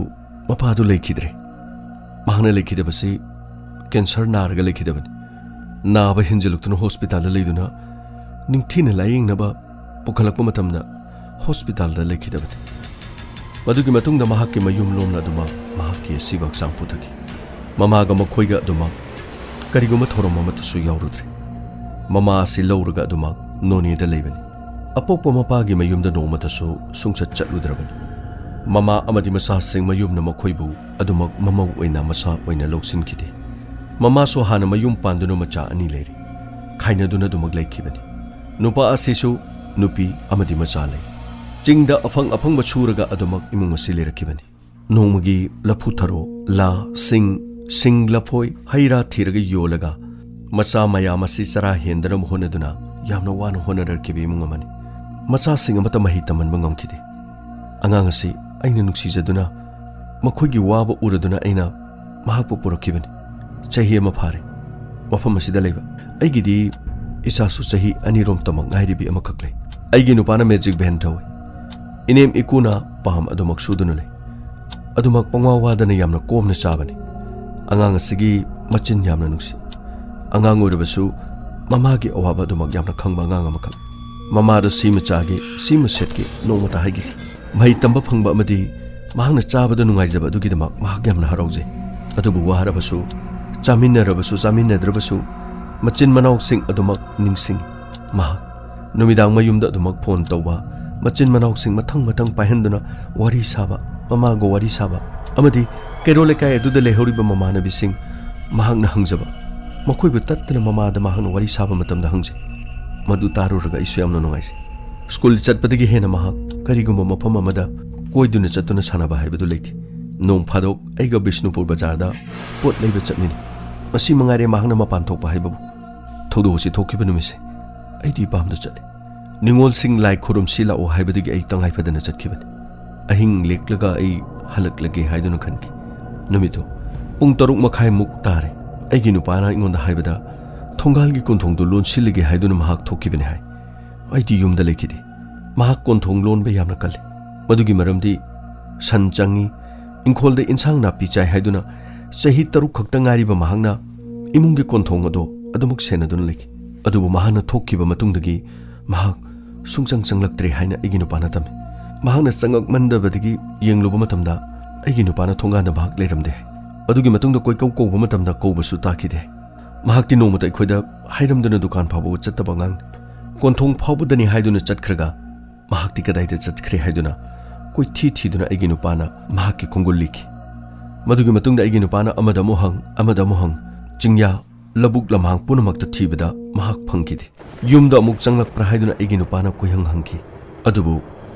ꯃꯄꯥꯗꯨ ꯂꯩꯈꯤꯗ꯭ꯔꯦ꯫ ꯃꯍꯥꯛꯅ ꯂꯩꯈꯤꯗꯕꯁꯤ ꯀꯦꯟꯁꯔ ꯅꯥꯔꯒ ꯂꯩꯈꯤꯗꯕꯅꯤ꯫ ꯅꯥꯕ ꯍꯦꯟꯖꯤꯜꯂꯛꯇꯨꯅ ꯍꯣꯁꯄꯤꯇꯥꯜꯗ ꯂꯩꯗꯨꯅ ꯅꯤꯡꯊꯤꯅ ꯂꯥꯌꯦꯡꯅꯕ ꯄꯨꯈꯠꯂꯛꯄ ꯃꯇꯝꯗ ꯍꯣꯁꯄꯤꯇꯥꯜꯗ ꯂꯩꯈꯤꯗꯕꯅꯤ꯫ ꯃꯗꯨꯒꯤ ꯃꯇꯨꯡꯗ ꯃꯍꯥꯛꯀꯤ ꯃꯌꯨꯝ ꯂꯣꯝꯅ ꯑꯗꯨꯃꯛ ꯃꯍꯥꯛꯀꯤ ꯑꯁꯤꯕ ꯍꯛꯆꯥꯡ ꯄꯨꯊꯈꯤ꯫ ꯃꯃꯥꯒ ꯃꯈꯣꯏꯒ ꯑꯗꯨꯃꯛ ꯀꯔꯤꯒꯨꯝꯕ ꯊꯧꯔꯝ ꯑꯃꯠꯇꯁꯨ ꯌꯥꯎꯔꯨꯗ꯭ꯔꯤ꯫ ꯃꯃꯥ ꯑꯁꯤ ꯂꯧꯔꯒ ꯑꯗꯨꯃꯛ ꯅꯣꯅꯦꯗ ꯂꯩꯕꯅꯤ꯫ ꯑꯄꯣꯛꯄ ꯃꯄꯥꯒꯤ ꯃꯌꯨꯝꯗ ꯅꯣꯡꯃꯇꯁꯨ ꯁꯨꯡꯆꯠ ꯆꯠꯂꯨꯗ꯭ꯔꯕꯅꯤ꯫ ꯃꯃꯥ ꯑꯃꯗꯤ ꯃꯆꯥꯁꯤꯡ ꯃꯌꯨꯝꯅ ꯃꯈꯣꯏꯕꯨ ꯑꯗꯨꯃꯛ ꯃꯃꯧ ꯑꯣꯏꯅ ꯃꯆꯥ ꯑꯣꯏꯅ ꯂꯧꯁꯤꯟꯈꯤꯗꯦ꯫ ꯃꯃꯥꯁꯨ ꯍꯥꯟꯅ ꯃꯌꯨꯝ ꯄꯥꯟꯗꯨꯅ ꯃꯆꯥ ꯑꯅꯤ ꯂꯩꯔꯤ꯫ ꯈꯥꯏꯅꯗꯨꯅ ꯑꯗꯨꯃꯛ ꯂꯩꯈꯤꯕꯅꯤ꯫ ꯅꯨꯄꯥ ꯑꯁꯤꯁꯨ ꯅꯨꯄꯤ ꯑꯃꯗꯤ ꯃꯆꯥ ꯂꯩ꯫ ꯆꯤꯡꯗ ꯑꯐꯪ ꯑꯐꯪꯕ ꯁꯨꯔꯒ ꯑꯗꯨꯃꯛ ꯏꯃꯨꯡ ꯑꯁꯤ ꯂꯩꯔꯛꯈꯤꯕꯅꯤ꯫ ꯅꯣꯡꯃꯒꯤ ꯂꯐꯨ ꯊꯔꯣ, ꯂꯥ, ꯁꯤꯡ, ꯁꯤꯡ, ꯂꯐꯣꯏ, ꯍꯩ ꯔꯥ ꯊꯤꯔꯒ ꯌꯣꯜꯂꯒ ꯃꯆꯥ ꯃꯌꯥꯝ ꯑꯁꯤ ꯆꯔꯥ ꯍꯦꯟꯗꯅꯕ ꯍꯣꯠꯅꯗꯨꯅ ꯌꯥꯝꯅ ꯋꯥꯅ ꯍꯣꯠꯅꯔꯛꯈꯤꯕ ꯏꯃꯨꯡ ꯑꯃꯅꯤ꯫ ꯃꯆꯥꯁꯤꯡ ꯑꯃꯠꯇ ꯃꯍꯩ ꯇꯝꯍꯟꯕ ꯉꯝꯈꯤꯗꯦ꯫ ꯑꯉꯥꯡ ꯑꯁꯤ ꯑꯩꯅ ꯅꯨꯡꯁꯤꯖꯗꯨꯅ, ꯃꯈꯣꯏꯒꯤ ꯋꯥꯕ ꯎꯔꯗꯨꯅ ꯑꯩꯅ ꯃꯍꯥꯛꯄꯨ ꯄꯨꯔꯛꯈꯤꯕꯅꯤ꯫ ꯆꯍꯤ ꯑꯃ ꯐꯥꯔꯦ ꯃꯐꯝ ꯑꯁꯤꯗ ꯂꯩꯕ꯫ ꯑꯩꯒꯤꯗꯤ ꯏꯆꯥꯁꯨ ꯆꯍꯤ ꯑꯅꯤꯔꯣꯝꯇꯃꯛ ꯉꯥꯏꯔꯤꯕꯤ ꯑꯃꯈꯛ ꯂꯩ꯫ ꯑꯩꯒꯤ ꯅꯨꯄꯥꯅ ꯃꯦꯖꯤꯛ ꯚꯦꯟ ꯊꯧꯏ꯫ ꯏꯅꯦꯝ ꯏꯀꯨꯅ ꯄꯥꯝ ꯑꯗꯨꯃꯛ ꯁꯨꯗꯨꯅ ꯂꯩ꯫ ꯑꯗꯨꯃꯛ ꯄꯪꯋꯥ ꯋꯥꯗꯅ ꯌꯥꯝꯅ ꯀꯣꯝꯅ ꯆꯥꯕꯅꯤ꯫ ꯑꯉꯥꯡ ꯑꯁꯤꯒꯤ ꯃꯆꯤꯟ ꯌꯥꯝꯅ ꯅꯨꯡꯁꯤ꯫ ꯑꯉꯥꯡ ꯑꯣꯏꯔꯕꯁꯨ ꯃꯃꯥꯒꯤ ꯑꯋꯥꯕ ꯑꯗꯨꯃꯛ ꯌꯥꯝꯅ ꯈꯪꯕ ꯑꯉꯥꯡ ꯑꯃꯈꯛ꯫ ꯃꯃꯥꯗ ꯁꯤꯃ ꯆꯥꯒꯦ, ꯁꯤꯃ ꯁꯦꯠꯀꯦ ꯅꯣꯡꯃꯇ ꯍꯥꯏꯈꯤꯗꯦ꯫ ꯃꯍꯩ ꯇꯝꯕ ꯐꯪꯕ ꯑꯃꯗꯤ ꯃꯍꯥꯛꯅ ꯆꯥꯕꯗ ꯅꯨꯡꯉꯥꯏꯖꯕ ꯑꯗꯨꯒꯤꯗꯃꯛ ꯃꯍꯥꯛ ꯌꯥꯝꯅ ꯍꯔꯥꯎꯖꯩ꯫ ꯑꯗꯨꯕꯨ ꯋꯥꯔꯕꯁꯨ, ꯆꯥꯃꯤꯟꯅꯔꯕꯁꯨ ꯆꯥꯃꯤꯟꯅꯗ꯭ꯔꯕꯁꯨ, ꯃꯆꯤꯟ ꯃꯅꯥꯎꯁꯤꯡ ꯑꯗꯨꯃꯛ ꯅꯤꯡꯁꯤꯡꯏ꯫ ꯃꯍꯥꯛ ꯅꯨꯃꯤꯗꯥꯡ ꯃꯌꯨꯝꯗ ꯑꯗꯨꯃꯛ ꯐꯣꯟ ꯇꯧꯕ, ꯃꯆꯤꯟ ꯃꯅꯥꯎꯁꯤꯡ ꯃꯊꯪ ꯃꯊꯪ ꯄꯥꯏꯍꯟꯗꯨꯅ ꯋꯥꯔꯤ ꯁꯥꯕ, ꯃꯃꯥꯒ ꯋꯥꯔꯤ ꯁꯥꯕ, ꯑꯃꯗꯤ ꯀꯩꯔꯣꯜ ꯂꯩꯀꯥꯏ ꯑꯗꯨꯗ ꯂꯩꯍꯧꯔꯤꯕ ꯃꯃꯥꯟꯅꯕꯤꯁꯤꯡ ꯃꯍꯥꯛꯅ ꯍꯪꯖꯕ, ꯃꯈꯣꯏꯕꯨ ꯇꯠꯇꯅ ꯃꯃꯥꯗ ꯃꯍꯥꯛꯅ ꯋꯥꯔꯤ ꯁꯥꯕ ꯃꯇꯝꯗ ꯍꯪꯖꯩ꯫ ꯃꯗꯨ ꯇꯥꯔꯨꯔꯒ ꯑꯩꯁꯨ ꯌꯥꯝꯅ ꯅꯨꯡꯉꯥꯏꯖꯩ꯫ ꯁ꯭ꯀꯨꯜ ꯆꯠꯄꯗꯒꯤ ꯍꯦꯟꯅ ꯃꯍꯥꯛ ꯀꯔꯤꯒꯨꯝꯕ ꯃꯐꯝ ꯑꯃꯗ ꯀꯣꯏꯗꯨꯅ ꯆꯠꯇꯨꯅ ꯁꯥꯟꯅꯕ ꯍꯥꯏꯕꯗꯨ ꯂꯩꯇꯦ꯫ ꯅꯣꯡ ꯐꯥꯗꯣꯛ ꯑꯩꯒ ꯕꯤꯁꯅꯨꯄꯨꯔ ꯕꯖꯥꯔꯗ ꯄꯣꯠ ꯂꯩꯕ ꯆꯠꯃꯤꯟꯅꯩ꯫ ꯃꯁꯤ ꯃꯉꯥꯏꯔꯦ ꯃꯍꯥꯛꯅ ꯃꯄꯥꯟ ꯊꯣꯛꯄ ꯍꯥꯏꯕꯕꯨ꯫ ꯊꯧꯗꯣꯛ ꯑꯁꯤ ꯊꯣꯛꯈꯤꯕ ꯅꯨꯃꯤꯠꯁꯦ ꯑꯩꯗꯤ ꯏꯄꯥꯝꯗ ꯆꯠꯂꯤ꯫ ꯅꯤꯉꯣꯜꯁꯤꯡ ꯂꯥꯏ ꯈꯨꯔꯨꯝꯁꯤ ꯂꯥꯛꯑꯣ ꯍꯥꯏꯕꯗꯒꯤ ꯑꯩ ꯇꯉꯥꯏ ꯐꯗꯅ ꯆꯠꯈꯤꯕꯅꯤ꯫ ꯑꯍꯤꯡ ꯂꯦꯛꯂꯒ ꯑꯩ ꯍꯜꯂꯛꯂꯒꯦ ꯍꯥꯏꯗꯨꯅ ꯈꯟꯈꯤ꯫ ꯅꯨꯃꯤꯠꯇꯨ ꯄꯨꯡ ꯇꯔꯨꯛ ꯃꯈꯥꯏꯃꯨꯛ ꯇꯥꯔꯦ꯫ ꯑꯩꯒꯤ ꯅꯨꯄꯥꯅ ꯑꯩꯉꯣꯟꯗ ꯍꯥꯏꯕꯗ, "ꯊꯣꯡꯒꯥꯜꯒꯤ ꯀꯣꯟꯊꯣꯡꯗꯨ ꯂꯣꯟꯁꯤꯜꯂꯒꯦ ꯍꯥꯏꯗꯨꯅ ꯃꯍꯥꯛ ꯊꯣꯛꯈꯤꯕꯅꯤ" ꯍꯥꯏ꯫ ꯑꯩꯗꯤ ꯌꯨꯝꯗ ꯂꯩꯈꯤꯗꯦ꯫ ꯃꯍꯥꯛ ꯀꯣꯟꯊꯣꯡ ꯂꯣꯟꯕ ꯌꯥꯝꯅ ꯀꯜꯂꯤ꯫ ꯃꯗꯨꯒꯤ ꯃꯔꯝꯗꯤ ꯁꯟ ꯆꯪꯉꯤ, ꯏꯪꯈꯣꯜꯗ ꯏꯟꯁꯥꯡ ꯅꯥꯄꯤ ꯆꯥꯏ ꯍꯥꯏꯗꯨꯅ ꯆꯍꯤ ꯇꯔꯨꯛ ꯈꯛꯇ ꯉꯥꯏꯔꯤꯕ ꯃꯍꯥꯛꯅ ꯏꯃꯨꯡꯒꯤ ꯀꯣꯟꯊꯣꯡ ꯑꯗꯣ ꯑꯗꯨꯃꯛ ꯁꯦꯟꯅꯗꯨꯅ ꯂꯩꯈꯤ꯫ ꯑꯗꯨꯕꯨ ꯃꯍꯥꯛꯅ ꯊꯣꯛꯈꯤꯕ ꯃꯇꯨꯡꯗꯒꯤ ꯃꯍꯥꯛ ꯁꯨꯡꯆꯪ ꯆꯪꯂꯛꯇ꯭ꯔꯦ ꯍꯥꯏꯅ ꯑꯩꯒꯤ ꯅꯨꯄꯥꯅ ꯇꯝꯃꯤ꯫ ꯃꯍꯥꯛꯅ ꯆꯪꯉꯛꯃꯟꯗꯕꯗꯒꯤ ꯌꯦꯡꯂꯨꯕ ꯃꯇꯝꯗ ꯑꯩꯒꯤ ꯅꯨꯄꯥꯅ ꯊꯣꯡꯒꯥꯟꯗ ꯃꯍꯥꯛ ꯂꯩꯔꯝꯗꯦ꯫ ꯑꯗꯨꯒꯤ ꯃꯇꯨꯡꯗ ꯀꯣꯏꯀꯧ ꯀꯧꯕ ꯃꯇꯝꯗ ꯀꯧꯕꯁꯨ ꯇꯥꯈꯤꯗꯦ꯫ ꯃꯍꯥꯛꯇꯤ ꯅꯣꯡꯃꯇ ꯑꯩꯈꯣꯏꯗ ꯍꯥꯏꯔꯝꯗꯅ ꯗꯨꯀꯥꯟ ꯐꯥꯎꯕ ꯆꯠꯇꯕ ꯑꯉꯥꯡꯅꯤ꯫ ꯀꯣꯟꯊꯣꯡ ꯐꯥꯎꯕꯗꯅꯤ ꯍꯥꯏꯗꯨꯅ ꯆꯠꯈ꯭ꯔꯒ ꯃꯍꯥꯛꯇꯤ ꯀꯗꯥꯏꯗ ꯆꯠꯈ꯭ꯔꯦ ꯍꯥꯏꯗꯨꯅ ꯀꯣꯏꯊꯤ ꯊꯤꯗꯨꯅ ꯑꯩꯒꯤ ꯅꯨꯄꯥꯅ ꯃꯍꯥꯛꯀꯤ ꯈꯣꯡꯒꯨꯜ ꯂꯤꯈꯤ꯫ ꯃꯗꯨꯒꯤ ꯃꯇꯨꯡꯗ ꯑꯩꯒꯤ ꯅꯨꯄꯥꯅ ꯑꯃꯗ ꯑꯃꯨꯛ ꯍꯪ, ꯑꯃꯗ ꯑꯃꯨꯛ ꯍꯪ, ꯆꯤꯡꯌꯥ, ꯂꯧꯕꯨꯛ ꯂꯝꯍꯥꯡ ꯄꯨꯝꯅꯃꯛꯇ ꯊꯤꯕꯗ ꯃꯍꯥꯛ ꯐꯪꯈꯤꯗꯦ꯫ ꯌꯨꯝꯗ ꯑꯃꯨꯛ ꯆꯪꯂꯛꯄ꯭ꯔꯥ ꯍꯥꯏꯗꯨꯅ ꯑꯩꯒꯤ ꯅꯨꯄꯥꯅ ꯀꯣꯏꯍꯪ ꯍꯪꯈꯤ꯫ ꯑꯗꯨꯕꯨ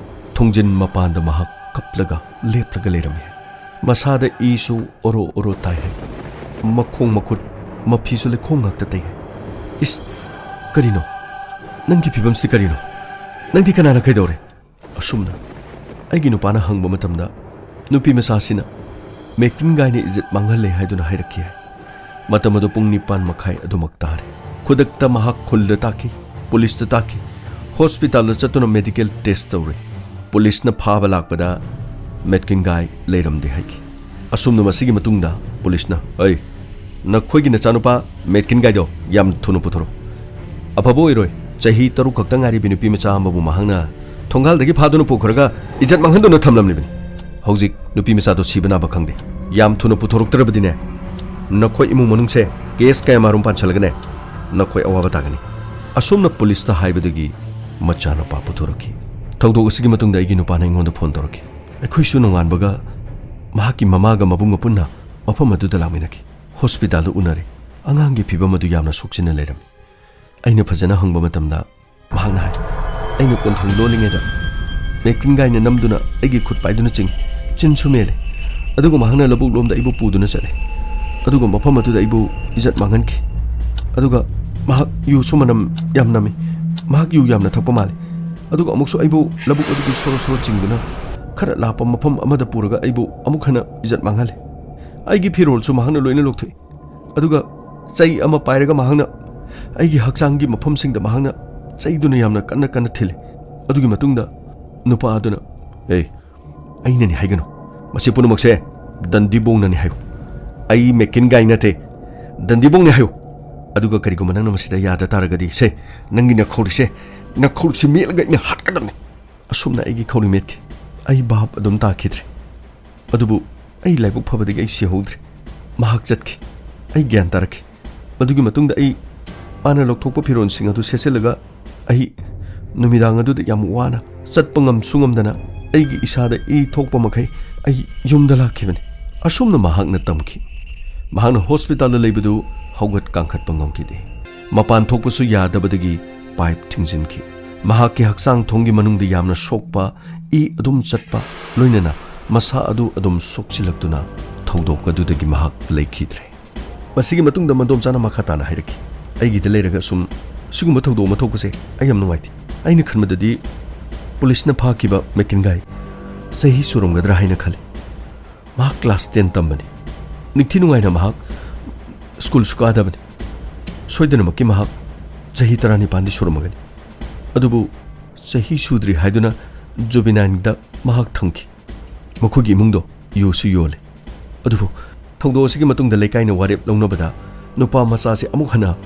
ꯊꯣꯡꯖꯤꯟ ꯃꯄꯥꯟꯗ ꯃꯍꯥꯛ ꯀꯞꯂꯒ ꯂꯦꯞꯂꯒ ꯂꯩꯔꯝꯃꯤ꯫ ꯃꯁꯥꯗ ꯏꯁꯨ ꯑꯣꯔꯣ ꯑꯣꯔꯣ ꯇꯥꯏ ꯍꯥꯏ꯫ ꯃꯈꯣꯡ ꯃꯈꯨꯠ ꯃꯐꯤꯁꯨ ꯂꯩꯈꯣꯝ ꯉꯥꯛꯇ ꯇꯩ ꯍꯥꯏ꯫ "ꯏꯁ, ꯀꯔꯤꯅꯣ? ꯅꯪꯒꯤ ꯐꯤꯕꯝꯁꯤꯗꯤ ꯀꯔꯤꯅꯣ? ꯅꯪꯗꯤ ꯀꯅꯥꯅ ꯀꯩꯗꯧꯔꯦ?" ꯑꯁꯨꯝꯅ ꯑꯩꯒꯤ ꯅꯨꯄꯥꯅ ꯍꯪꯕ ꯃꯇꯝꯗ, ꯅꯨꯄꯤ ꯃꯆꯥꯁꯤꯅ ꯃꯦꯛꯇꯤꯟ ꯒꯥꯏꯅ ꯏꯖꯠ ꯃꯥꯡꯍꯜꯂꯦ ꯍꯥꯏꯗꯨꯅ ꯍꯥꯏꯔꯛꯈꯤ ꯍꯥꯏ꯫ ꯃꯇꯝ ꯑꯗꯨ ꯄꯨꯡ ꯅꯤꯄꯥꯟ ꯃꯈꯥꯏ ꯑꯗꯨꯃꯛ ꯇꯥꯔꯦ꯫ ꯈꯨꯗꯛꯇ ꯃꯍꯥꯛ ꯈꯨꯜꯗ ꯇꯥꯈꯤ, ꯄꯨꯂꯤꯁꯇ ꯇꯥꯈꯤ, ꯍꯣꯁꯄꯤꯇꯥꯜꯗ ꯆꯠꯇꯨꯅ ꯃꯦꯗꯤꯀꯦꯜ ꯇꯦꯁ ꯇꯧꯔꯦ꯫ ꯄꯨꯂꯤꯁꯅ ꯐꯥꯕ ꯂꯥꯛꯄꯗ ꯃꯦꯠꯀꯤꯟ ꯒꯥꯏ ꯂꯩꯔꯝꯗꯦ ꯍꯥꯏꯈꯤ꯫ ꯑꯁꯨꯝꯅ ꯃꯁꯤꯒꯤ ꯃꯇꯨꯡꯗ ꯄꯨꯂꯤꯁꯅ, "ꯑꯩ, ꯅꯈꯣꯏꯒꯤ ꯅꯆꯥꯅꯨꯄꯥ ꯃꯦꯠꯀꯤꯟ ꯒꯥꯏꯗꯣ ꯌꯥꯝ ꯊꯨꯅ ꯄꯨꯊꯣꯔꯛꯎ꯫ ꯑꯐꯕ ꯑꯣꯏꯔꯣꯏ, ꯆꯍꯤ ꯇꯔꯨꯛ ꯈꯛꯇ ꯉꯥꯏꯔꯤꯕꯤ ꯅꯨꯄꯤ ꯃꯆꯥ ꯑꯃꯕꯨ ꯃꯍꯥꯛꯅ ꯊꯣꯡꯒꯥꯜꯗꯒꯤ ꯐꯥꯗꯨꯅ ꯄꯨꯈ꯭ꯔꯒ ꯏꯖꯠ ꯃꯥꯡꯍꯟꯗꯨꯅ ꯊꯝꯂꯝꯂꯤꯕꯅꯤ꯫ ꯍꯧꯖꯤꯛ ꯅꯨꯄꯤ ꯃꯆꯥꯗꯣ ꯁꯤꯕ ꯅꯥꯕ ꯈꯪꯗꯦ꯫ ꯌꯥꯝ ꯊꯨꯅ ꯄꯨꯊꯣꯔꯛꯇ꯭ꯔꯕꯗꯤꯅꯦ, ꯅꯈꯣꯏ ꯏꯃꯨꯡ ꯃꯅꯨꯡꯁꯦ ꯀꯦꯁ ꯀꯌꯥꯃꯔꯨꯝ ꯄꯥꯟꯁꯜꯂꯒꯅꯦ, ꯅꯈꯣꯏ ꯑꯋꯥꯕ ꯇꯥꯒꯅꯤ"꯫ ꯑꯁꯨꯝꯅ ꯄꯨꯂꯤꯁꯇ ꯍꯥꯏꯕꯗꯒꯤ ꯃꯆꯥꯅꯨꯄꯥ ꯄꯨꯊꯣꯔꯛꯈꯤ꯫ ꯊꯧꯗꯣꯛ ꯑꯁꯤꯒꯤ ꯃꯇꯨꯡꯗ ꯑꯩꯒꯤ ꯅꯨꯄꯥꯅ ꯑꯩꯉꯣꯟꯗ ꯐꯣꯟ ꯇꯧꯔꯛꯈꯤ꯫ ꯑꯩꯈꯣꯏꯁꯨ ꯅꯣꯡꯉꯥꯟꯕꯒ ꯃꯍꯥꯛꯀꯤ ꯃꯃꯥꯒ ꯃꯕꯨꯡꯒ ꯄꯨꯟꯅ ꯃꯐꯝ ꯑꯗꯨꯗ ꯂꯥꯛꯃꯤꯟꯅꯈꯤ꯫ ꯍꯣꯁꯄꯤꯇꯥꯜꯗ ꯎꯅꯔꯦ꯫ ꯑꯉꯥꯡꯒꯤ ꯐꯤꯕꯝ ꯑꯗꯨ ꯌꯥꯝꯅ ꯁꯣꯛꯆꯤꯟꯅ ꯂꯩꯔꯝꯃꯤ꯫ ꯑꯩꯅ ꯐꯖꯅ ꯍꯪꯕ ꯃꯇꯝꯗ ꯃꯍꯥꯛꯅ ꯍꯥꯏ, "ꯑꯩꯅ ꯀꯣꯟꯊꯣꯡ ꯂꯣꯜꯂꯤꯉꯩꯗ ꯃꯦꯛꯀꯤꯟ ꯒꯥꯏꯅ ꯅꯝꯗꯨꯅ ꯑꯩꯒꯤ ꯈꯨꯠ ꯄꯥꯏꯗꯨꯅ ꯆꯤꯡꯏ, ꯆꯤꯟꯁꯨ ꯃꯦꯜꯂꯤ꯫ ꯑꯗꯨꯒ ꯃꯍꯥꯛꯅ ꯂꯧꯕꯨꯛ ꯂꯣꯝꯗ ꯑꯩꯕꯨ ꯄꯨꯗꯨꯅ ꯆꯠꯂꯤ꯫ ꯑꯗꯨꯒ ꯃꯐꯝ ꯑꯗꯨꯗ ꯑꯩꯕꯨ ꯏꯖꯠ ꯃꯥꯡꯍꯟꯈꯤ꯫ ꯑꯗꯨꯒ ꯃꯍꯥꯛ ꯌꯨꯁꯨ ꯃꯅꯝ ꯌꯥꯝ ꯅꯝꯃꯤ꯫ ꯃꯍꯥꯛ ꯌꯨ ꯌꯥꯝꯅ ꯊꯛꯄ ꯃꯥꯜꯂꯤ꯫ ꯑꯗꯨꯒ ꯑꯃꯨꯛꯁꯨ ꯑꯩꯕꯨ ꯂꯧꯕꯨꯛ ꯑꯗꯨꯒꯤ ꯁꯣꯔꯣ ꯁꯣꯔꯣ ꯆꯤꯡꯗꯨꯅ ꯈꯔ ꯂꯥꯞꯄ ꯃꯐꯝ ꯑꯃꯗ ꯄꯨꯔꯒ ꯑꯩꯕꯨ ꯑꯃꯨꯛ ꯍꯟꯅ ꯏꯖꯠ ꯃꯥꯡꯍꯜꯂꯤ꯫ ꯑꯩꯒꯤ ꯐꯤꯔꯣꯜꯁꯨ ꯃꯍꯥꯛꯅ ꯂꯣꯏꯅ ꯂꯧꯊꯣꯛꯏ"꯫ ꯑꯗꯨꯒ ꯆꯩ ꯑꯃ ꯄꯥꯏꯔꯒ ꯃꯍꯥꯛꯅ ꯑꯩꯒꯤ ꯍꯛꯆꯥꯡꯒꯤ ꯃꯐꯝꯁꯤꯡꯗ ꯃꯍꯥꯛꯅ ꯆꯩꯗꯨꯅ ꯌꯥꯝꯅ ꯀꯟꯅ ꯀꯟꯅ ꯊꯤꯜꯂꯤ꯫ ꯑꯗꯨꯒꯤ ꯃꯇꯨꯡꯗ ꯅꯨꯄꯥ ꯑꯗꯨꯅ, "ꯑꯦ, ꯑꯩꯅꯅꯤ ꯍꯥꯏꯒꯅꯨ, ꯃꯁꯤ ꯄꯨꯝꯅꯃꯛꯁꯦ ꯗꯟꯗꯤꯕꯣꯡꯅꯅꯤ ꯍꯥꯏꯌꯨ꯫ ꯑꯩ ꯃꯦꯀꯤꯟ ꯒꯥꯏ ꯅꯠꯇꯦ, ꯗꯟꯗꯤꯕꯣꯡꯅꯤ ꯍꯥꯏꯌꯨ꯫ ꯑꯗꯨꯒ ꯀꯔꯤꯒꯨꯝꯕ ꯅꯪꯅ ꯃꯁꯤꯗ ꯌꯥꯗ ꯇꯥꯔꯒꯗꯤ, ꯁꯦ, ꯅꯪꯒꯤ ꯅꯈꯧꯔꯤꯁꯦ, ꯅꯈꯧꯔꯤꯁꯦ ꯃꯦꯠꯂꯒ ꯑꯩꯅ ꯍꯥꯠꯀꯗꯕꯅꯤ"꯫ ꯑꯁꯨꯝꯅ ꯑꯩꯒꯤ ꯈꯧꯔꯤ ꯃꯦꯠꯈꯤ꯫ ꯑꯩ ꯚꯥꯞ ꯑꯗꯨꯝ ꯇꯥꯈꯤꯗ꯭ꯔꯦ꯫ ꯑꯗꯨꯕꯨ ꯑꯩ ꯂꯥꯏꯕꯛ ꯐꯕꯗꯒꯤ ꯑꯩ ꯁꯤꯍꯧꯗ꯭ꯔꯦ꯫ ꯃꯍꯥꯛ ꯆꯠꯈꯤ꯫ ꯑꯩ ꯒ꯭ꯌꯥꯟ ꯇꯥꯔꯛꯈꯤ꯫ ꯃꯗꯨꯒꯤ ꯃꯇꯨꯡꯗ ꯑꯩ, ꯃꯥꯅ ꯂꯧꯊꯣꯛꯄ ꯐꯤꯔꯣꯜꯁꯤꯡ ꯑꯗꯨ ꯁꯦꯠꯆꯜꯂꯒ, ꯑꯩ ꯅꯨꯃꯤꯗꯥꯡ ꯑꯗꯨꯗ ꯌꯥꯝ ꯋꯥꯅ, ꯆꯠꯄ ꯉꯝꯁꯨ ꯉꯝꯗꯅ, ꯑꯩꯒꯤ ꯏꯁꯥꯗ ꯏ ꯊꯣꯛꯄ ꯃꯈꯩ ꯑꯩ ꯌꯨꯝꯗ ꯂꯥꯛꯈꯤꯕꯅꯤ꯫ ꯑꯁꯨꯝꯅ ꯃꯍꯥꯛꯅ ꯇꯝꯈꯤ꯫ ꯃꯍꯥꯛꯅ ꯍꯣꯁꯄꯤꯇꯥꯜꯗ ꯂꯩꯕꯗꯨ ꯍꯧꯒꯠ ꯀꯥꯡꯈꯠꯄ ꯉꯝꯈꯤꯗꯦ꯫ ꯃꯄꯥꯟ ꯊꯣꯛꯄꯁꯨ ꯌꯥꯗꯕꯗꯒꯤ ꯄꯥꯏꯞ ꯊꯤꯡꯖꯤꯟꯈꯤ꯫ ꯃꯍꯥꯛꯀꯤ ꯍꯛꯆꯥꯡ ꯊꯣꯡꯒꯤ ꯃꯅꯨꯡꯗ ꯌꯥꯝꯅ ꯁꯣꯛꯄ, ꯏ ꯑꯗꯨꯝ ꯆꯠꯄ, ꯂꯣꯏꯅꯅ ꯃꯁꯥ ꯑꯗꯨ ꯑꯗꯨꯝ ꯁꯣꯛꯆꯤꯜꯂꯛꯇꯨꯅ ꯊꯧꯗꯣꯛ ꯑꯗꯨꯗꯒꯤ ꯃꯍꯥꯛ ꯂꯩꯈꯤꯗ꯭ꯔꯦ꯫ ꯃꯁꯤꯒꯤ ꯃꯇꯨꯡꯗ ꯃꯗꯣꯝꯆꯥꯅ ꯃꯈꯥ ꯇꯥꯅ ꯍꯥꯏꯔꯛꯈꯤ, "ꯑꯩꯒꯤꯗ ꯂꯩꯔꯒ ꯁꯨꯝ ꯁꯤꯒꯨꯝꯕ ꯊꯧꯗꯣꯛ ꯑꯃ ꯊꯣꯛꯄꯁꯦ ꯑꯩ ꯌꯥꯝ ꯅꯨꯡꯉꯥꯏꯇꯦ꯫ ꯑꯩꯅ ꯈꯟꯕꯗꯗꯤ ꯄꯨꯂꯤꯁꯅ ꯐꯥꯈꯤꯕ ꯃꯦꯀꯤꯟꯒꯥꯏ ꯆꯍꯤ ꯁꯨꯔꯝꯒꯗ꯭ꯔꯥ ꯍꯥꯏꯅ ꯈꯜꯂꯤ꯫ ꯃꯍꯥꯛ ꯀ꯭ꯂꯥꯁ ꯇꯦꯟ ꯇꯝꯕꯅꯤ꯫ ꯅꯤꯡꯊꯤ ꯅꯨꯡꯉꯥꯏꯅ ꯃꯍꯥꯛ ꯁ꯭ꯀꯨꯜꯁꯨ ꯀꯥꯗꯕꯅꯤ꯫ ꯁꯣꯏꯗꯅꯃꯛꯀꯤ ꯃꯍꯥꯛ ꯆꯍꯤ ꯇꯔꯥꯅꯤꯄꯥꯟꯗꯤ ꯁꯨꯔꯝꯃꯒꯅꯤ꯫ ꯑꯗꯨꯕꯨ ꯆꯍꯤ ꯁꯨꯗ꯭ꯔꯤ ꯍꯥꯏꯗꯨꯅ ꯖꯨꯕꯤꯅꯥꯏꯟꯗ ꯃꯍꯥꯛ ꯊꯝꯈꯤ꯫ ꯃꯈꯣꯏꯒꯤ ꯏꯃꯨꯡꯗꯣ ꯌꯨꯁꯨ ꯌꯣꯜꯂꯤ꯫ ꯑꯗꯨꯕꯨ ꯊꯧꯗꯣꯛ ꯑꯁꯤꯒꯤ ꯃꯇꯨꯡꯗ ꯂꯩꯀꯥꯏꯅ ꯋꯥꯔꯦꯞ ꯂꯧꯅꯕꯗ ꯅꯨꯄꯥ ꯃꯆꯥꯁꯤ ꯑꯃꯨꯛ ꯍꯟꯅ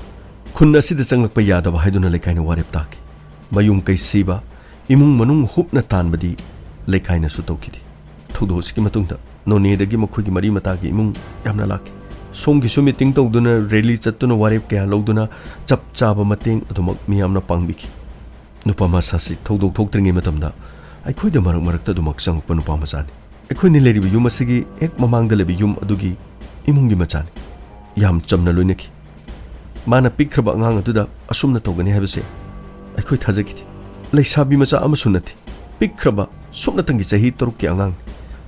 ꯈꯨꯟ ꯑꯁꯤꯗ ꯆꯪꯂꯛꯄ ꯌꯥꯗꯕ ꯍꯥꯏꯗꯨꯅ ꯂꯩꯀꯥꯏꯅ ꯋꯥꯔꯦꯞ ꯇꯥꯈꯤ꯫ ꯃꯌꯨꯝ ꯀꯩ ꯁꯤꯕ, ꯏꯃꯨꯡ ꯃꯅꯨꯡ ꯍꯨꯞꯅ ꯇꯥꯟꯕꯗꯤ ꯂꯩꯀꯥꯏꯅꯁꯨ ꯇꯧꯈꯤꯗꯦ꯫ ꯊꯧꯗꯣꯛ ꯑꯁꯤꯒꯤ ꯃꯇꯨꯡꯗ ꯅꯣꯅꯦꯗꯒꯤ ꯃꯈꯣꯏꯒꯤ ꯃꯔꯤ ꯃꯇꯥꯒꯤ ꯏꯃꯨꯡ ꯌꯥꯝꯅ ꯂꯥꯛꯈꯤ꯫ ꯁꯣꯝꯒꯤꯁꯨ ꯃꯤꯇꯤꯡ ꯇꯧꯗꯨꯅ, ꯔꯦꯂꯤ ꯆꯠꯇꯨꯅ, ꯋꯥꯔꯦꯞ ꯀꯌꯥ ꯂꯧꯗꯨꯅ ꯆꯞ ꯆꯥꯕ ꯃꯇꯦꯡ ꯑꯗꯨꯃꯛ ꯃꯤꯌꯥꯝꯅ ꯄꯥꯡꯕꯤꯈꯤ꯫ ꯅꯨꯄꯥ ꯃꯆꯥꯁꯤ ꯊꯧꯗꯣꯛ ꯊꯣꯛꯇ꯭ꯔꯤꯉꯩ ꯃꯇꯝꯗ ꯑꯩꯈꯣꯏꯗ ꯃꯔꯛ ꯃꯔꯛꯇ ꯑꯗꯨꯃꯛ ꯆꯪꯉꯛꯄ ꯅꯨꯄꯥ ꯃꯆꯥꯅꯤ꯫ ꯑꯩꯈꯣꯏꯅ ꯂꯩꯔꯤꯕ ꯌꯨꯝ ꯑꯁꯤꯒꯤ ꯍꯦꯛ ꯃꯃꯥꯡꯗ ꯂꯩꯕ ꯌꯨꯝ ꯑꯗꯨꯒꯤ ꯏꯃꯨꯡꯒꯤ ꯃꯆꯥꯅꯤ꯫ ꯌꯥꯝ ꯆꯝꯅ ꯂꯣꯏꯅꯈꯤ꯫ ꯃꯥꯅ ꯄꯤꯛꯈ꯭ꯔꯕ ꯑꯉꯥꯡ ꯑꯗꯨꯗ ꯑꯁꯨꯝꯅ ꯇꯧꯒꯅꯤ ꯍꯥꯏꯕꯁꯦ ꯑꯩꯈꯣꯏ ꯊꯥꯖꯈꯤꯗꯦ꯫ ꯂꯩꯁꯥꯕꯤ ꯃꯆꯥ ꯑꯃꯁꯨ ꯅꯠꯇꯦ꯫ ꯄꯤꯛꯈ꯭ꯔꯕ, ꯁꯨꯞꯅꯇꯪꯒꯤ ꯆꯍꯤ ꯇꯔꯨꯛꯀꯤ ꯑꯉꯥꯡꯅꯤ꯫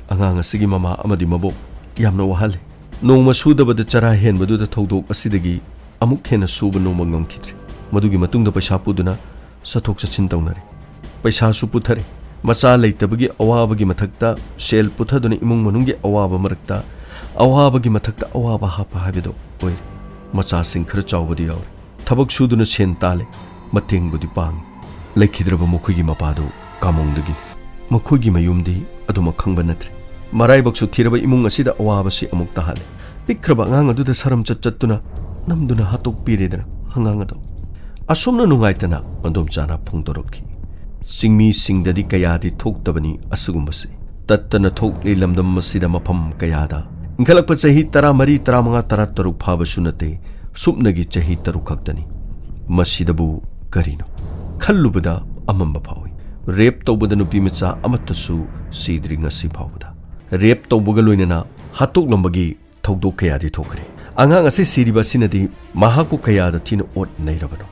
ꯑꯉꯥꯡ ꯑꯁꯤꯒꯤ ꯃꯃꯥ ꯑꯃꯗꯤ ꯃꯕꯣꯛ ꯌꯥꯝꯅ ꯋꯥꯍꯜꯂꯦ꯫ ꯅꯣꯡꯃ ꯁꯨꯗꯕꯗ ꯆꯔꯥ ꯍꯦꯟꯕꯗꯨꯗ ꯊꯧꯗꯣꯛ ꯑꯁꯤꯗꯒꯤ ꯑꯃꯨꯛ ꯍꯦꯟꯅ ꯁꯨꯕ ꯅꯣꯝꯕ ꯉꯝꯈꯤꯗ꯭ꯔꯦ꯫ ꯃꯗꯨꯒꯤ ꯃꯇꯨꯡꯗ ꯄꯩꯁꯥ ꯄꯨꯗꯨꯅ ꯆꯠꯊꯣꯛ ꯆꯠꯁꯤꯟ ꯇꯧꯅꯔꯦ꯫ ꯄꯩꯁꯥꯁꯨ ꯄꯨꯊꯔꯦ꯫ ꯃꯆꯥ ꯂꯩꯇꯕꯒꯤ ꯑꯋꯥꯕꯒꯤ ꯃꯊꯛꯇ ꯁꯦꯜ ꯄꯨꯊꯗꯨꯅ ꯏꯃꯨꯡ ꯃꯅꯨꯡꯒꯤ ꯑꯋꯥꯕ ꯃꯔꯛꯇ ꯑꯋꯥꯕꯒꯤ ꯃꯊꯛꯇ ꯑꯋꯥꯕ ꯍꯥꯞꯄ ꯍꯥꯏꯕꯗꯣ ꯑꯣꯏꯔꯦ꯫ ꯃꯆꯥꯁꯤꯡ ꯈꯔ ꯆꯥꯎꯕꯗꯤ ꯌꯥꯎꯔꯦ꯫ ꯊꯕꯛ ꯁꯨꯗꯨꯅ ꯁꯦꯟ ꯇꯥꯜꯂꯦ, ꯃꯇꯦꯡꯕꯨꯗꯤ ꯄꯥꯡꯉꯤ꯫ ꯂꯩꯈꯤꯗ꯭ꯔꯕ ꯃꯈꯣꯏꯒꯤ ꯃꯄꯥꯗꯨ ꯀꯥꯃꯣꯡꯗꯒꯤꯅꯤ꯫ ꯃꯈꯣꯏꯒꯤ ꯃꯌꯨꯝꯗꯤ ꯑꯗꯨꯃꯛ ꯈꯪꯕ ꯅꯠꯇ꯭ꯔꯦ꯫ ꯃꯔꯥꯏꯕꯛꯁꯨ ꯊꯤꯔꯕ ꯏꯃꯨꯡ ꯑꯁꯤꯗ ꯑꯋꯥꯕꯁꯤ ꯑꯃꯨꯛ ꯇꯥꯍꯜꯂꯦ꯫ ꯄꯤꯛꯈ꯭ꯔꯕ ꯑꯉꯥꯡ ꯑꯗꯨꯗ ꯁꯔꯝꯆꯠ ꯆꯠꯇꯨꯅ ꯅꯝꯗꯨꯅ ꯍꯥꯠꯇꯣꯛꯄꯤꯔꯦꯗꯅ ꯑꯉꯥꯡ ꯑꯗꯣ꯫ ꯑꯁꯨꯝꯅ ꯅꯨꯡꯉꯥꯏꯇꯅ ꯃꯗꯣꯝꯆꯥꯅ ꯐꯣꯡꯗꯣꯔꯛꯈꯤ꯫ ꯆꯤꯡꯃꯤꯁꯤꯡꯗꯗꯤ ꯀꯌꯥꯗꯤ ꯊꯣꯛꯇꯕꯅꯤ ꯑꯁꯤꯒꯨꯝꯕꯁꯤ꯫ ꯇꯠꯇꯅ ꯊꯣꯛꯂꯤ ꯂꯝꯗꯝ ꯑꯁꯤꯗ ꯃꯐꯝ ꯀꯌꯥꯗ꯫ ꯏꯟꯈꯠꯂꯛꯄ ꯆꯍꯤ ꯇꯔꯥꯃꯔꯤ, ꯇꯔꯥꯃꯉꯥ, ꯇꯔꯥꯇꯔꯨꯛ ꯐꯥꯕꯁꯨ ꯅꯠꯇꯦ, ꯁꯨꯞꯅꯒꯤ ꯆꯍꯤ ꯇꯔꯨꯛ ꯈꯛꯇꯅꯤ꯫ ꯃꯁꯤꯗꯕꯨ ꯀꯔꯤꯅꯣ? ꯈꯜꯂꯨꯕꯗ ꯑꯃꯝꯕ ꯐꯥꯎꯏ꯫ ꯔꯦꯞ ꯇꯧꯕꯗ ꯅꯨꯄꯤ ꯃꯆꯥ ꯑꯃꯠꯇꯁꯨ ꯁꯤꯗ꯭ꯔꯤ ꯉꯁꯤ ꯐꯥꯎꯕꯗ꯫ ꯔꯦꯞ ꯇꯧꯕꯒ ꯂꯣꯏꯅꯅ ꯍꯥꯠꯇꯣꯛꯂꯝꯕꯒꯤ ꯊꯧꯗꯣꯛ ꯀꯌꯥꯗꯤ ꯊꯣꯛꯈ꯭ꯔꯦ꯫ ꯑꯉꯥꯡ ꯑꯁꯤ ꯁꯤꯔꯤꯕ ꯑꯁꯤꯅꯗꯤ ꯃꯍꯥꯛꯄꯨ ꯀꯌꯥꯗ ꯊꯤꯅ ꯑꯣꯠ ꯅꯩꯔꯕꯅꯣ?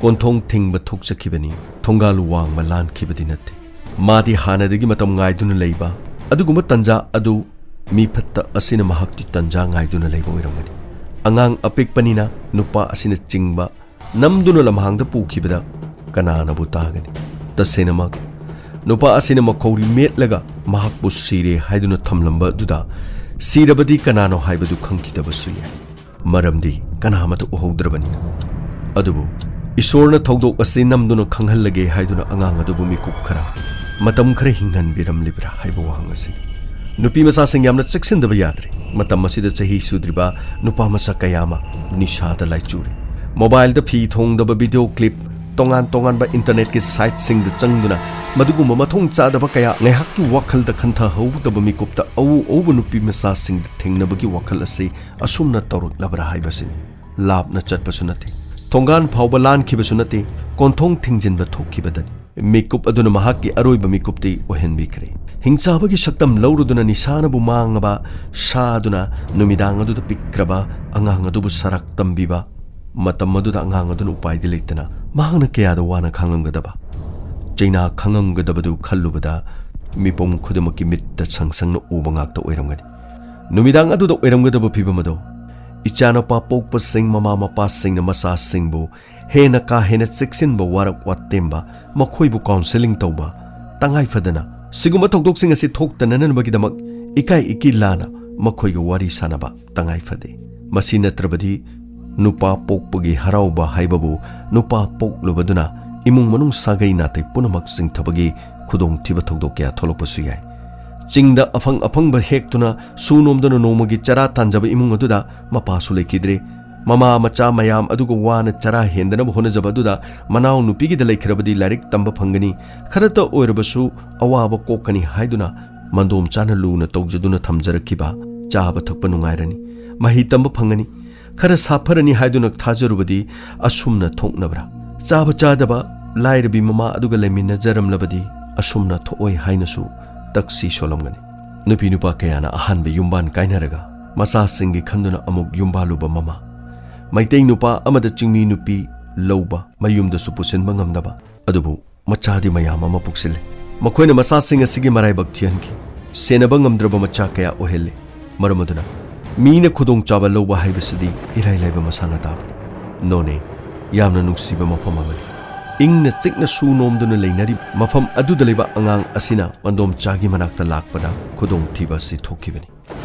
ꯀꯣꯟꯊꯣꯡ ꯊꯤꯡꯕ ꯊꯣꯛꯆꯈꯤꯕꯅꯤ, ꯊꯣꯡꯒꯥꯜ ꯋꯥꯡꯃ ꯂꯥꯟꯈꯤꯕꯗꯤ ꯅꯠꯇꯦ꯫ ꯃꯥꯗꯤ ꯍꯥꯟꯅꯗꯒꯤ ꯃꯇꯝ ꯉꯥꯏꯗꯨꯅ ꯂꯩꯕ, ꯑꯗꯨꯒꯨꯝꯕ ꯇꯟꯖꯥ ꯑꯗꯨ ꯃꯤ ꯐꯠꯇ ꯑꯁꯤꯅ ꯃꯍꯥꯛꯇꯤ ꯇꯟꯖꯥ ꯉꯥꯏꯗꯨꯅ ꯂꯩꯕ ꯑꯣꯏꯔꯝꯒꯅꯤ꯫ ꯑꯉꯥꯡ ꯑꯄꯤꯛꯄꯅꯤꯅ ꯅꯨꯄꯥ ꯑꯁꯤꯅ ꯆꯤꯡꯕ ꯅꯝꯗꯨꯅ ꯂꯝꯍꯥꯡꯗ ꯄꯨꯈꯤꯕꯗ ꯀꯅꯥꯅꯕꯨ ꯇꯥꯒꯅꯤ? ꯇꯁꯦꯡꯅꯃꯛ, ꯅꯨꯄꯥ ꯑꯁꯤꯅ ꯃꯈꯧꯔꯤ ꯃꯦꯠꯂꯒ ꯃꯍꯥꯛꯄꯨ ꯁꯤꯔꯦ ꯍꯥꯏꯗꯨꯅ ꯊꯝꯂꯝꯕ ꯑꯗꯨꯗ ꯁꯤꯔꯕꯗꯤ ꯀꯅꯥꯅꯣ ꯍꯥꯏꯕꯗꯨ ꯈꯪꯈꯤꯗꯕꯁꯨ ꯌꯥꯏ꯫ ꯃꯔꯝꯗꯤ ꯀꯅꯥ ꯑꯃꯠꯇ ꯎꯍꯧꯗ꯭ꯔꯕꯅꯤꯅ꯫ ꯑꯗꯨꯕꯨ ꯏꯁꯣꯔꯅ ꯊꯧꯗꯣꯛ ꯑꯁꯤ ꯅꯝꯗꯨꯅ ꯈꯪꯍꯜꯂꯒꯦ ꯍꯥꯏꯗꯨꯅ ꯑꯉꯥꯡ ꯑꯗꯨꯕꯨ ꯃꯤꯀꯨꯞ ꯈꯔ, ꯃꯇꯝ ꯈꯔ ꯍꯤꯡꯍꯟꯕꯤꯔꯝꯂꯤꯕ꯭ꯔꯥ ꯍꯥꯏꯕ ꯋꯥꯍꯪ ꯑꯁꯤꯅꯤ꯫ ꯅꯨꯄꯤ ꯃꯆꯥꯁꯤꯡ ꯌꯥꯝꯅ ꯆꯦꯛꯁꯤꯟꯗꯕ ꯌꯥꯗ꯭ꯔꯦ꯫ ꯃꯇꯝ ꯑꯁꯤꯗ ꯆꯍꯤ ꯁꯨꯗ꯭ꯔꯤꯕ ꯅꯨꯄꯥ ꯃꯆꯥ ꯀꯌꯥ ꯑꯃ ꯅꯤꯁꯥꯗ ꯂꯥꯏꯆꯨꯔꯦ꯫ ꯃꯣꯕꯥꯏꯜꯗ ꯐꯤ ꯊꯣꯡꯗꯕ ꯚꯤꯗꯤꯑꯣ ꯀ꯭ꯂꯤꯞ, ꯇꯣꯉꯥꯟ ꯇꯣꯉꯥꯟꯕ ꯏꯟꯇꯔꯅꯦꯠꯀꯤ ꯁꯥꯏꯠꯁꯤꯡꯗ ꯆꯪꯗꯨꯅ ꯃꯗꯨꯒꯨꯝꯕ ꯃꯊꯣꯡ ꯆꯥꯗꯕ ꯀꯌꯥ ꯉꯥꯏꯍꯥꯛꯀꯤ ꯋꯥꯈꯜꯗ ꯈꯟꯊꯍꯧꯗꯕ ꯃꯤꯀꯨꯞꯇ ꯑꯎ ꯑꯎꯕ ꯅꯨꯄꯤ ꯃꯆꯥꯁꯤꯡꯗ ꯊꯦꯡꯅꯕꯒꯤ ꯋꯥꯈꯜ ꯑꯁꯤ ꯑꯁꯨꯝꯅ ꯇꯧꯔꯛꯂꯕ꯭ꯔꯥ ꯍꯥꯏꯕꯁꯤꯅꯤ꯫ ꯂꯥꯞꯅ ꯆꯠꯄꯁꯨ ꯅꯠꯇꯦ, ꯊꯣꯡꯒꯥꯟ ꯐꯥꯎꯕ ꯂꯥꯟꯈꯤꯕꯁꯨ ꯅꯠꯇꯦ, ꯀꯣꯟꯊꯣꯡ ꯊꯤꯡꯖꯤꯟꯕ ꯊꯣꯛꯈꯤꯕꯗꯅꯤ꯫ ꯃꯤꯀꯨꯞ ꯑꯗꯨꯅ ꯃꯍꯥꯛꯀꯤ ꯑꯔꯣꯏꯕ ꯃꯤꯀꯨꯞꯇꯤ ꯑꯣꯏꯍꯟꯕꯤꯈ꯭ꯔꯦ꯫ ꯍꯤꯡꯆꯥꯕꯒꯤ ꯁꯛꯇꯝ ꯂꯧꯔꯨꯗꯨꯅ ꯅꯤꯁꯥꯅꯕꯨ ꯃꯥꯡꯉꯕ ꯁꯥꯗꯨꯅ ꯅꯨꯃꯤꯗꯥꯡ ꯑꯗꯨꯗ ꯄꯤꯛꯈ꯭ꯔꯕ ꯑꯉꯥꯡ ꯑꯗꯨꯕꯨ ꯁꯔꯥꯛ ꯇꯝꯕꯤꯕ꯫ ꯃꯇꯝ ꯑꯗꯨꯗ ꯑꯉꯥꯡ ꯑꯗꯨꯅ ꯎꯄꯥꯏꯗꯤ ꯂꯩꯇꯅ ꯃꯍꯥꯛꯅ ꯀꯌꯥꯗ ꯋꯥꯅ ꯈꯥꯡꯉꯝꯒꯗꯕ? ꯆꯩꯅꯥ ꯈꯥꯡꯉꯝꯒꯗꯕꯗꯨ ꯈꯜꯂꯨꯕꯗ ꯃꯤꯄꯨꯝ ꯈꯨꯗꯤꯡꯃꯛꯀꯤ ꯃꯤꯠꯇ ꯁꯪ ꯁꯪꯅ ꯎꯕ ꯉꯥꯛꯇ ꯑꯣꯏꯔꯝꯒꯅꯤ꯫ ꯅꯨꯃꯤꯗꯥꯡ ꯑꯗꯨꯗ ꯑꯣꯏꯔꯝꯒꯗꯕ ꯐꯤꯕꯝ ꯑꯗꯣ ꯏꯆꯥꯅꯨꯄꯥ ꯄꯣꯛꯄꯁꯤꯡ ꯃꯃꯥ ꯃꯄꯥꯁꯤꯡꯅ ꯃꯆꯥꯁꯤꯡꯕꯨ ꯍꯦꯟꯅ ꯀꯥ ꯍꯦꯟꯅ ꯆꯦꯛꯁꯤꯟꯕ, ꯋꯥꯔꯛ ꯋꯥꯇꯦꯝꯕ, ꯃꯈꯣꯏꯕꯨ ꯀꯥꯎꯟꯁꯦꯂꯤꯡ ꯇꯧꯕ, ꯇꯉꯥꯏ ꯐꯗꯅ ꯁꯤꯒꯨꯝꯕ ꯊꯧꯗꯣꯛꯁꯤꯡ ꯑꯁꯤ ꯊꯣꯛꯇꯅꯅꯕꯒꯤꯗꯃꯛ ꯏꯀꯥꯏ ꯏꯀꯤ ꯂꯥꯅ ꯃꯈꯣꯏꯒ ꯋꯥꯔꯤ ꯁꯥꯟꯅꯕ ꯇꯉꯥꯏ ꯐꯗꯦ꯫ ꯃꯁꯤ ꯅꯠꯇ꯭ꯔꯕꯗꯤ ꯅꯨꯄꯥ ꯄꯣꯛꯄꯒꯤ ꯍꯔꯥꯎꯕ ꯍꯥꯏꯕꯕꯨ ꯅꯨꯄꯥ ꯄꯣꯛꯂꯨꯕꯗꯨꯅ ꯏꯃꯨꯡ ꯃꯅꯨꯡ ꯁꯥꯒꯩ ꯅꯥꯇꯩ ꯄꯨꯝꯅꯃꯛ ꯆꯤꯡꯊꯕꯒꯤ ꯈꯨꯗꯣꯡꯊꯤꯕ ꯊꯧꯗꯣꯛ ꯀꯌꯥ ꯊꯣꯛꯂꯛꯄꯁꯨ ꯌꯥꯏ꯫ ꯆꯤꯡꯗ ꯑꯐꯪ ꯑꯐꯪꯕ ꯍꯦꯛꯇꯨꯅ ꯁꯨ ꯅꯣꯝꯗꯨꯅ ꯅꯣꯡꯃꯒꯤ ꯆꯔꯥ ꯇꯥꯟꯖꯕ ꯏꯃꯨꯡ ꯑꯗꯨꯗ ꯃꯄꯥꯁꯨ ꯂꯩꯈꯤꯗ꯭ꯔꯦ꯫ ꯃꯃꯥ ꯃꯆꯥ ꯃꯌꯥꯝ ꯑꯗꯨꯒ ꯋꯥꯅ ꯆꯔꯥ ꯍꯦꯟꯗꯅꯕ ꯍꯣꯠꯅꯖꯕ ꯑꯗꯨꯗ ꯃꯅꯥꯎ ꯅꯨꯄꯤꯒꯤꯗ ꯂꯩꯈ꯭ꯔꯕꯗꯤ ꯂꯥꯏꯔꯤꯛ ꯇꯝꯕ ꯐꯪꯒꯅꯤ, ꯈꯔꯇ ꯑꯣꯏꯔꯕꯁꯨ ꯑꯋꯥꯕ ꯀꯣꯛꯀꯅꯤ ꯍꯥꯏꯗꯨꯅ ꯃꯟꯗꯣꯝꯆꯥꯅ ꯂꯨꯅ ꯇꯧꯖꯗꯨꯅ ꯊꯝꯖꯔꯛꯈꯤꯕ ꯆꯥꯕ ꯊꯛꯄ ꯅꯨꯡꯉꯥꯏꯔꯅꯤ, ꯃꯍꯩ ꯇꯝꯕ ꯐꯪꯒꯅꯤ, ꯈꯔ ꯁꯥꯐꯔꯅꯤ ꯍꯥꯏꯗꯨꯅ ꯊꯥꯖꯔꯨꯕꯗꯤ ꯑꯁꯨꯝꯅ ꯊꯣꯛꯅꯕ꯭ꯔꯥ? ꯆꯥꯕ ꯆꯥꯗꯕ ꯂꯥꯏꯔꯕꯤ ꯃꯃꯥ ꯑꯗꯨꯒ ꯂꯩꯃꯤꯟꯅꯖꯔꯝꯂꯕꯗꯤ ꯑꯁꯨꯝꯅ ꯊꯣꯛꯑꯣꯏ ꯍꯥꯏꯅꯁꯨ ꯇꯛꯁꯤ ꯁꯣꯜꯂꯝꯒꯅꯤ꯫ ꯅꯨꯄꯤ ꯅꯨꯄꯥ ꯀꯌꯥꯅ ꯑꯍꯥꯟꯕ ꯌꯨꯝꯕꯥꯟ ꯀꯥꯏꯅꯔꯒ ꯃꯆꯥꯁꯤꯡꯒꯤ ꯈꯟꯗꯨꯅ ꯑꯃꯨꯛ ꯌꯨꯝꯕꯥꯜꯂꯨꯕ ꯃꯃꯥ, ꯃꯩꯇꯩ ꯅꯨꯄꯥ ꯑꯃꯗ ꯆꯤꯡꯃꯤ ꯅꯨꯄꯤ ꯂꯧꯕ, ꯃꯌꯨꯝꯗꯁꯨ ꯄꯨꯁꯤꯟꯕ ꯉꯝꯗꯕ, ꯑꯗꯨꯕꯨ ꯃꯆꯥꯗꯤ ꯃꯌꯥꯝ ꯑꯃ ꯄꯣꯛꯁꯤꯜꯂꯦ꯫ ꯃꯈꯣꯏꯅ ꯃꯆꯥꯁꯤꯡ ꯑꯁꯤꯒꯤ ꯃꯔꯥꯏꯕꯛ ꯊꯤꯍꯟꯈꯤ꯫ ꯁꯦꯟꯅꯕ ꯉꯝꯗ꯭ꯔꯕ ꯃꯆꯥ ꯀꯌꯥ ꯑꯣꯏꯍꯜꯂꯦ꯫ ꯃꯔꯝ ꯑꯗꯨꯅ ꯃꯤꯅ ꯈꯨꯗꯣꯡꯆꯥꯕ ꯂꯧꯕ ꯍꯥꯏꯕꯁꯤꯗꯤ ꯏꯔꯥꯏ ꯂꯥꯏꯕ ꯃꯁꯥꯟꯅ ꯇꯥꯕꯅꯤ꯫ ꯅꯣꯅꯦ ꯌꯥꯝꯅ ꯅꯨꯡꯁꯤꯕ ꯃꯐꯝ ꯑꯃꯅꯤ꯫ ꯏꯪꯅ ꯆꯤꯛꯅ ꯁꯨ ꯅꯣꯝꯗꯨꯅ ꯂꯩꯅꯔꯤꯕ ꯃꯐꯝ ꯑꯗꯨꯗ ꯂꯩꯕ ꯑꯉꯥꯡ ꯑꯁꯤꯅ ꯃꯟꯗꯣꯝꯆꯥꯒꯤ ꯃꯅꯥꯛꯇ ꯂꯥꯛꯄꯗ ꯈꯨꯗꯣꯡꯊꯤꯕ ꯑꯁꯤ ꯊꯣꯛꯈꯤꯕꯅꯤ꯫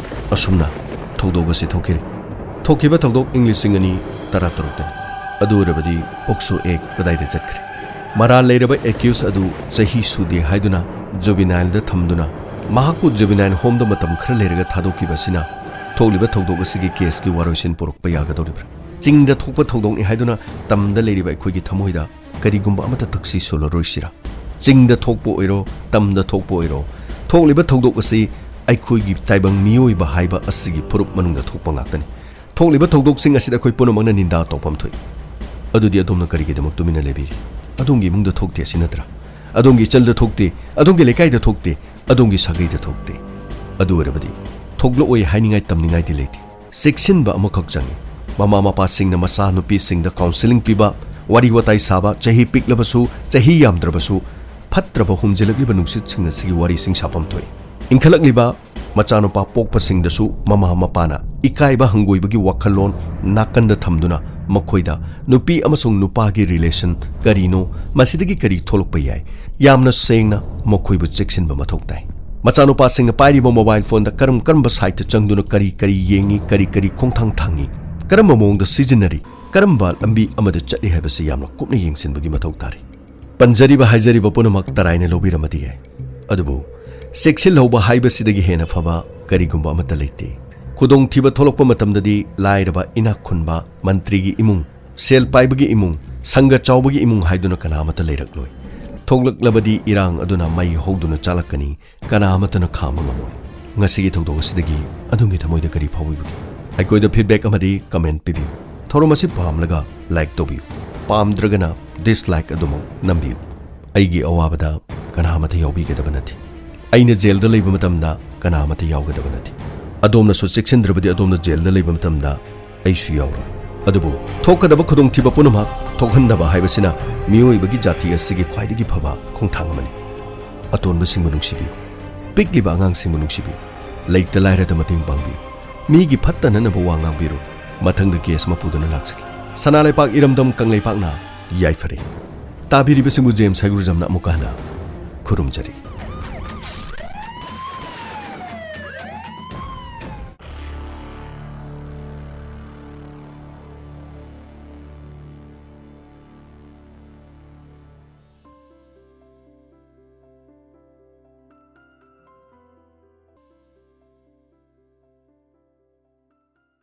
ꯑꯁꯨꯝꯅ ꯊꯧꯗꯣꯛ ꯑꯁꯤ ꯊꯣꯛꯈꯤꯔꯦ꯫ ꯊꯣꯛꯈꯤꯕ ꯊꯧꯗꯣꯛ ꯏꯪ ꯂꯤꯁꯤꯡ ꯑꯅꯤ ꯇꯔꯥꯇꯔꯨꯛꯇꯅꯤ꯫ ꯑꯗꯨ ꯑꯣꯏꯔꯕꯗꯤ ꯄꯣꯛꯁꯣ ꯑꯦꯛ ꯀꯗꯥꯏꯗ ꯆꯠꯈ꯭ꯔꯦ? ꯃꯔꯥꯜ ꯂꯩꯔꯕ ꯑꯦꯀ꯭ꯌꯨꯁ ꯑꯗꯨ ꯆꯍꯤ ꯁꯨꯗꯦ ꯍꯥꯏꯗꯨꯅ ꯖꯨꯕꯤꯅꯥꯏꯜꯗ ꯊꯝꯗꯨꯅ ꯃꯍꯥꯛꯄꯨ ꯖꯨꯕꯤꯅꯥꯏꯜ ꯍꯣꯝꯗ ꯃꯇꯝ ꯈꯔ ꯂꯩꯔꯒ ꯊꯥꯗꯣꯛꯈꯤꯕ ꯑꯁꯤꯅ ꯊꯣꯛꯂꯤꯕ ꯊꯧꯗꯣꯛ ꯑꯁꯤꯒꯤ ꯀꯦꯁꯀꯤ ꯋꯥꯔꯣꯏꯁꯤꯟ ꯄꯨꯔꯛꯄ ꯌꯥꯒꯗꯧꯔꯤꯕ꯭ꯔꯥ? ꯆꯤꯡꯗ ꯊꯣꯛꯄ ꯊꯧꯗꯣꯛꯅꯤ ꯍꯥꯏꯗꯨꯅ ꯇꯝꯗ ꯂꯩꯔꯤꯕ ꯑꯩꯈꯣꯏꯒꯤ ꯊꯃꯣꯏꯗ ꯀꯔꯤꯒꯨꯝꯕ ꯑꯃꯠꯇ ꯇꯛꯁꯤ ꯁꯣꯜꯂꯔꯣꯏꯁꯤꯔꯥ? ꯆꯤꯡꯗ ꯊꯣꯛꯄ ꯑꯣꯏꯔꯣ, ꯇꯝꯗ ꯊꯣꯛꯄ ꯑꯣꯏꯔꯣ, ꯊꯣꯛꯂꯤꯕ ꯊꯧꯗꯣꯛ ꯑꯁꯤ ꯑꯩꯈꯣꯏꯒꯤ ꯇꯥꯏꯕꯪ ꯃꯤꯑꯣꯏꯕ ꯍꯥꯏꯕ ꯑꯁꯤꯒꯤ ꯐꯨꯔꯨꯞ ꯃꯅꯨꯡꯗ ꯊꯣꯛꯄ ꯉꯥꯛꯇꯅꯤ꯫ ꯊꯣꯛꯂꯤꯕ ꯊꯧꯗꯣꯛꯁꯤꯡ ꯑꯁꯤꯗ ꯑꯩꯈꯣꯏ ꯄꯨꯝꯅꯃꯛꯅ ꯅꯤꯟꯗꯥ ꯇꯧꯐꯝ ꯊꯣꯛꯏ꯫ ꯑꯗꯨꯗꯤ ꯑꯗꯣꯝꯅ ꯀꯔꯤꯒꯤꯗꯃꯛ ꯇꯨꯃꯤꯟꯅ ꯂꯩꯕꯤꯔꯤ? ꯑꯗꯣꯝꯒꯤ ꯏꯃꯨꯡꯗ ꯊꯣꯛꯇꯦ ꯑꯁꯤ ꯅꯠꯇ꯭ꯔꯥ? ꯑꯗꯣꯝꯒꯤ ꯏꯆꯜꯗ ꯊꯣꯛꯇꯦ, ꯑꯗꯣꯝꯒꯤ ꯂꯩꯀꯥꯏꯗ ꯊꯣꯛꯇꯦ, ꯑꯗꯣꯝꯒꯤ ꯁꯥꯒꯩꯗ ꯊꯣꯛꯇꯦ꯫ ꯑꯗꯨ ꯑꯣꯏꯔꯕꯗꯤ ꯊꯣꯛꯂꯛꯑꯣꯏ ꯍꯥꯏꯅꯤꯡꯉꯥꯏ ꯇꯝꯅꯤꯡꯉꯥꯏꯗꯤ ꯂꯩꯇꯦ꯫ ꯆꯦꯛꯁꯤꯟꯕ ꯑꯃꯈꯛ ꯆꯪꯏ꯫ ꯃꯃꯥ ꯃꯄꯥꯁꯤꯡꯅ ꯃꯆꯥꯅꯨꯄꯤꯁꯤꯡꯗ ꯀꯥꯎꯟꯁꯤꯂꯤꯡ ꯄꯤꯕ, ꯋꯥꯔꯤ ꯋꯥꯇꯥꯏ ꯁꯥꯕ, ꯆꯍꯤ ꯄꯤꯛꯂꯕꯁꯨ, ꯆꯍꯤ ꯌꯥꯝꯗ꯭ꯔꯕꯁꯨ, ꯐꯠꯇ꯭ꯔꯕ ꯍꯨꯝꯖꯤꯜꯂꯛꯂꯤꯕ ꯅꯨꯡꯁꯤꯠꯁꯤꯡ ꯑꯁꯤꯒꯤ ꯋꯥꯔꯤꯁꯤꯡ ꯁꯥꯐꯝ ꯊꯣꯛꯏ꯫ ꯏꯟꯈꯠꯂꯛꯂꯤꯕ ꯃꯆꯥꯅꯨꯄꯥ ꯄꯣꯛꯄꯁꯤꯡꯗꯁꯨ ꯃꯃꯥ ꯃꯄꯥꯅ ꯏꯀꯥꯏꯕ ꯍꯪꯒꯣꯏꯕꯒꯤ ꯋꯥꯈꯜꯂꯣꯟ ꯅꯥꯀꯟꯗ ꯊꯝꯗꯨꯅ ꯃꯈꯣꯏꯗ ꯅꯨꯄꯤ ꯑꯃꯁꯨꯡ ꯅꯨꯄꯥꯒꯤ ꯔꯤꯂꯦꯁꯟ ꯀꯔꯤꯅꯣ, ꯃꯁꯤꯗꯒꯤ ꯀꯔꯤ ꯊꯣꯛꯂꯛꯄ ꯌꯥꯏ, ꯌꯥꯝꯅ ꯁꯦꯡꯅ ꯃꯈꯣꯏꯕꯨ ꯆꯦꯛꯁꯤꯟꯕ ꯃꯊꯧ ꯇꯥꯏ꯫ ꯃꯆꯥꯅꯨꯄꯥꯁꯤꯡꯅ ꯄꯥꯏꯔꯤꯕ ꯃꯣꯕꯥꯏꯜ ꯐꯣꯟꯗ ꯀꯔꯝ ꯀꯔꯝꯕ ꯁꯥꯏꯠꯇ ꯆꯪꯗꯨꯅ ꯀꯔꯤ ꯀꯔꯤ ꯌꯦꯡꯉꯤ, ꯀꯔꯤ ꯀꯔꯤ ꯈꯣꯡꯊꯥꯡ ꯊꯥꯡꯉꯤ, ꯀꯔꯝꯕ ꯃꯑꯣꯡꯗ ꯁꯤꯖꯤꯟꯅꯔꯤ, ꯀꯔꯝꯕ ꯂꯝꯕꯤ ꯑꯃꯗ ꯆꯠꯂꯤ ꯍꯥꯏꯕꯁꯤ ꯌꯥꯝꯅ ꯀꯨꯞꯅ ꯌꯦꯡꯁꯤꯟꯕꯒꯤ ꯃꯊꯧ ꯇꯥꯔꯤ꯫ ꯄꯟꯖꯔꯤꯕ ꯍꯥꯏꯖꯔꯤꯕ ꯄꯨꯝꯅꯃꯛ ꯇꯔꯥꯏꯅ ꯂꯧꯕꯤꯔꯝꯃꯗꯤ ꯌꯥꯏ, ꯑꯗꯨꯕꯨ ꯆꯦꯛꯁꯤꯜꯍꯧꯕ ꯍꯥꯏꯕꯁꯤꯗꯒꯤ ꯍꯦꯟꯅ ꯐꯕ ꯀꯔꯤꯒꯨꯝꯕ ꯑꯃꯠꯇ ꯂꯩꯇꯦ꯫ ꯈꯨꯗꯣꯡꯊꯤꯕ ꯊꯣꯛꯂꯛꯄ ꯃꯇꯝꯗꯗꯤ ꯂꯥꯏꯔꯕ ꯏꯅꯥꯛ ꯈꯨꯟꯕ, ꯃꯟꯇ꯭ꯔꯤꯒꯤ ꯏꯃꯨꯡ, ꯁꯦꯜ ꯄꯥꯏꯕꯒꯤ ꯏꯃꯨꯡ, ꯁꯪꯒ ꯆꯥꯎꯕꯒꯤ ꯏꯃꯨꯡ ꯍꯥꯏꯗꯨꯅ ꯀꯅꯥ ꯑꯃꯠꯇ ꯂꯩꯔꯛꯂꯣꯏ꯫ ꯊꯣꯛꯂꯛꯂꯕꯗꯤ ꯏꯔꯥꯡ ꯑꯗꯨꯅ ꯃꯩ ꯍꯧꯗꯨꯅ ꯆꯥꯂꯛꯀꯅꯤ, ꯀꯅꯥ ꯑꯃꯠꯇꯅ ꯈꯥꯝꯕ ꯉꯝꯃꯣꯏ꯫ ꯉꯁꯤꯒꯤ ꯊꯧꯗꯣꯛ ꯑꯁꯤꯗꯒꯤ ꯑꯗꯣꯝꯒꯤ ꯊꯃꯣꯏꯗ ꯀꯔꯤ ꯐꯥꯎꯕꯤꯕꯒꯦ? ꯑꯩꯈꯣꯏꯗ ꯐꯤꯗꯕꯦꯛ ꯑꯃꯗꯤ ꯀꯃꯦꯟꯠ ꯄꯤꯕꯤꯌꯨ꯫ ꯊꯧꯔꯝ ꯑꯁꯤ ꯄꯥꯝꯂꯒ ꯂꯥꯏꯛ ꯇꯧꯕꯤꯌꯨ, ꯄꯥꯝꯗ꯭ꯔꯒꯅ ꯗꯤꯁꯂꯥꯏꯛ ꯑꯗꯨꯃꯛ ꯅꯝꯕꯤꯌꯨ꯫ ꯑꯩꯒꯤ ꯑꯋꯥꯕꯗ ꯀꯅꯥ ꯑꯃꯠꯇ ꯌꯥꯎꯕꯤꯒꯗꯕ ꯅꯠꯇꯦ꯫ ꯑꯩꯅ ꯖꯦꯜꯗ ꯂꯩꯕ ꯃꯇꯝꯗ ꯀꯅꯥ ꯑꯃꯠꯇ ꯌꯥꯎꯒꯗꯕ ꯅꯠꯇꯦ꯫ ꯑꯗꯣꯝꯅꯁꯨ ꯆꯦꯛꯁꯤꯟꯗ꯭ꯔꯕꯗꯤ ꯑꯗꯣꯝꯅ ꯖꯦꯜꯗ ꯂꯩꯕ ꯃꯇꯝꯗ ꯑꯩꯁꯨ ꯌꯥꯎꯔꯣꯏ꯫ ꯑꯗꯨꯕꯨ ꯊꯣꯛꯀꯗꯕ ꯈꯨꯗꯣꯡꯊꯤꯕ ꯄꯨꯝꯅꯃꯛ ꯊꯣꯛꯍꯟꯗꯕ ꯍꯥꯏꯕꯁꯤꯅ ꯃꯤꯑꯣꯏꯕꯒꯤ ꯖꯥꯇꯤ ꯑꯁꯤꯒꯤ ꯈ꯭ꯋꯥꯏꯗꯒꯤ ꯐꯕ ꯈꯣꯡꯊꯥꯡ ꯑꯃꯅꯤ꯫ ꯑꯇꯣꯟꯕꯁꯤꯡꯕꯨ ꯅꯨꯡꯁꯤꯕꯤꯌꯨ, ꯄꯤꯛꯂꯤꯕ ꯑꯉꯥꯡꯁꯤꯡꯕꯨ ꯅꯨꯡꯁꯤꯕꯤꯌꯨ, ꯂꯩꯇ ꯂꯥꯏꯔꯗ ꯃꯇꯦꯡ ꯄꯥꯡꯕꯤꯌꯨ, ꯃꯤꯒꯤ ꯐꯠꯇꯅꯅꯕ ꯋꯥ ꯉꯥꯡꯕꯤꯔꯨ꯫ ꯃꯊꯪꯗ ꯀꯦꯁ ꯑꯃ ꯄꯨꯗꯨꯅ ꯂꯥꯛꯆꯒꯦ꯫ ꯁꯅꯥ ꯂꯩꯄꯥꯛ ꯏꯔꯝꯗꯝ ꯀꯪꯂꯩꯄꯥꯛꯅ ꯌꯥꯏꯐꯔꯦ꯫ ꯇꯥꯕꯤꯔꯤꯕꯁꯤꯡꯕꯨ ꯖꯦꯝꯁ ꯍꯩꯒ꯭ꯔꯨꯖꯝꯅ ꯑꯃꯨꯛꯀ ꯍꯟꯅ ꯈꯨꯔꯨꯝꯖꯔꯤ꯫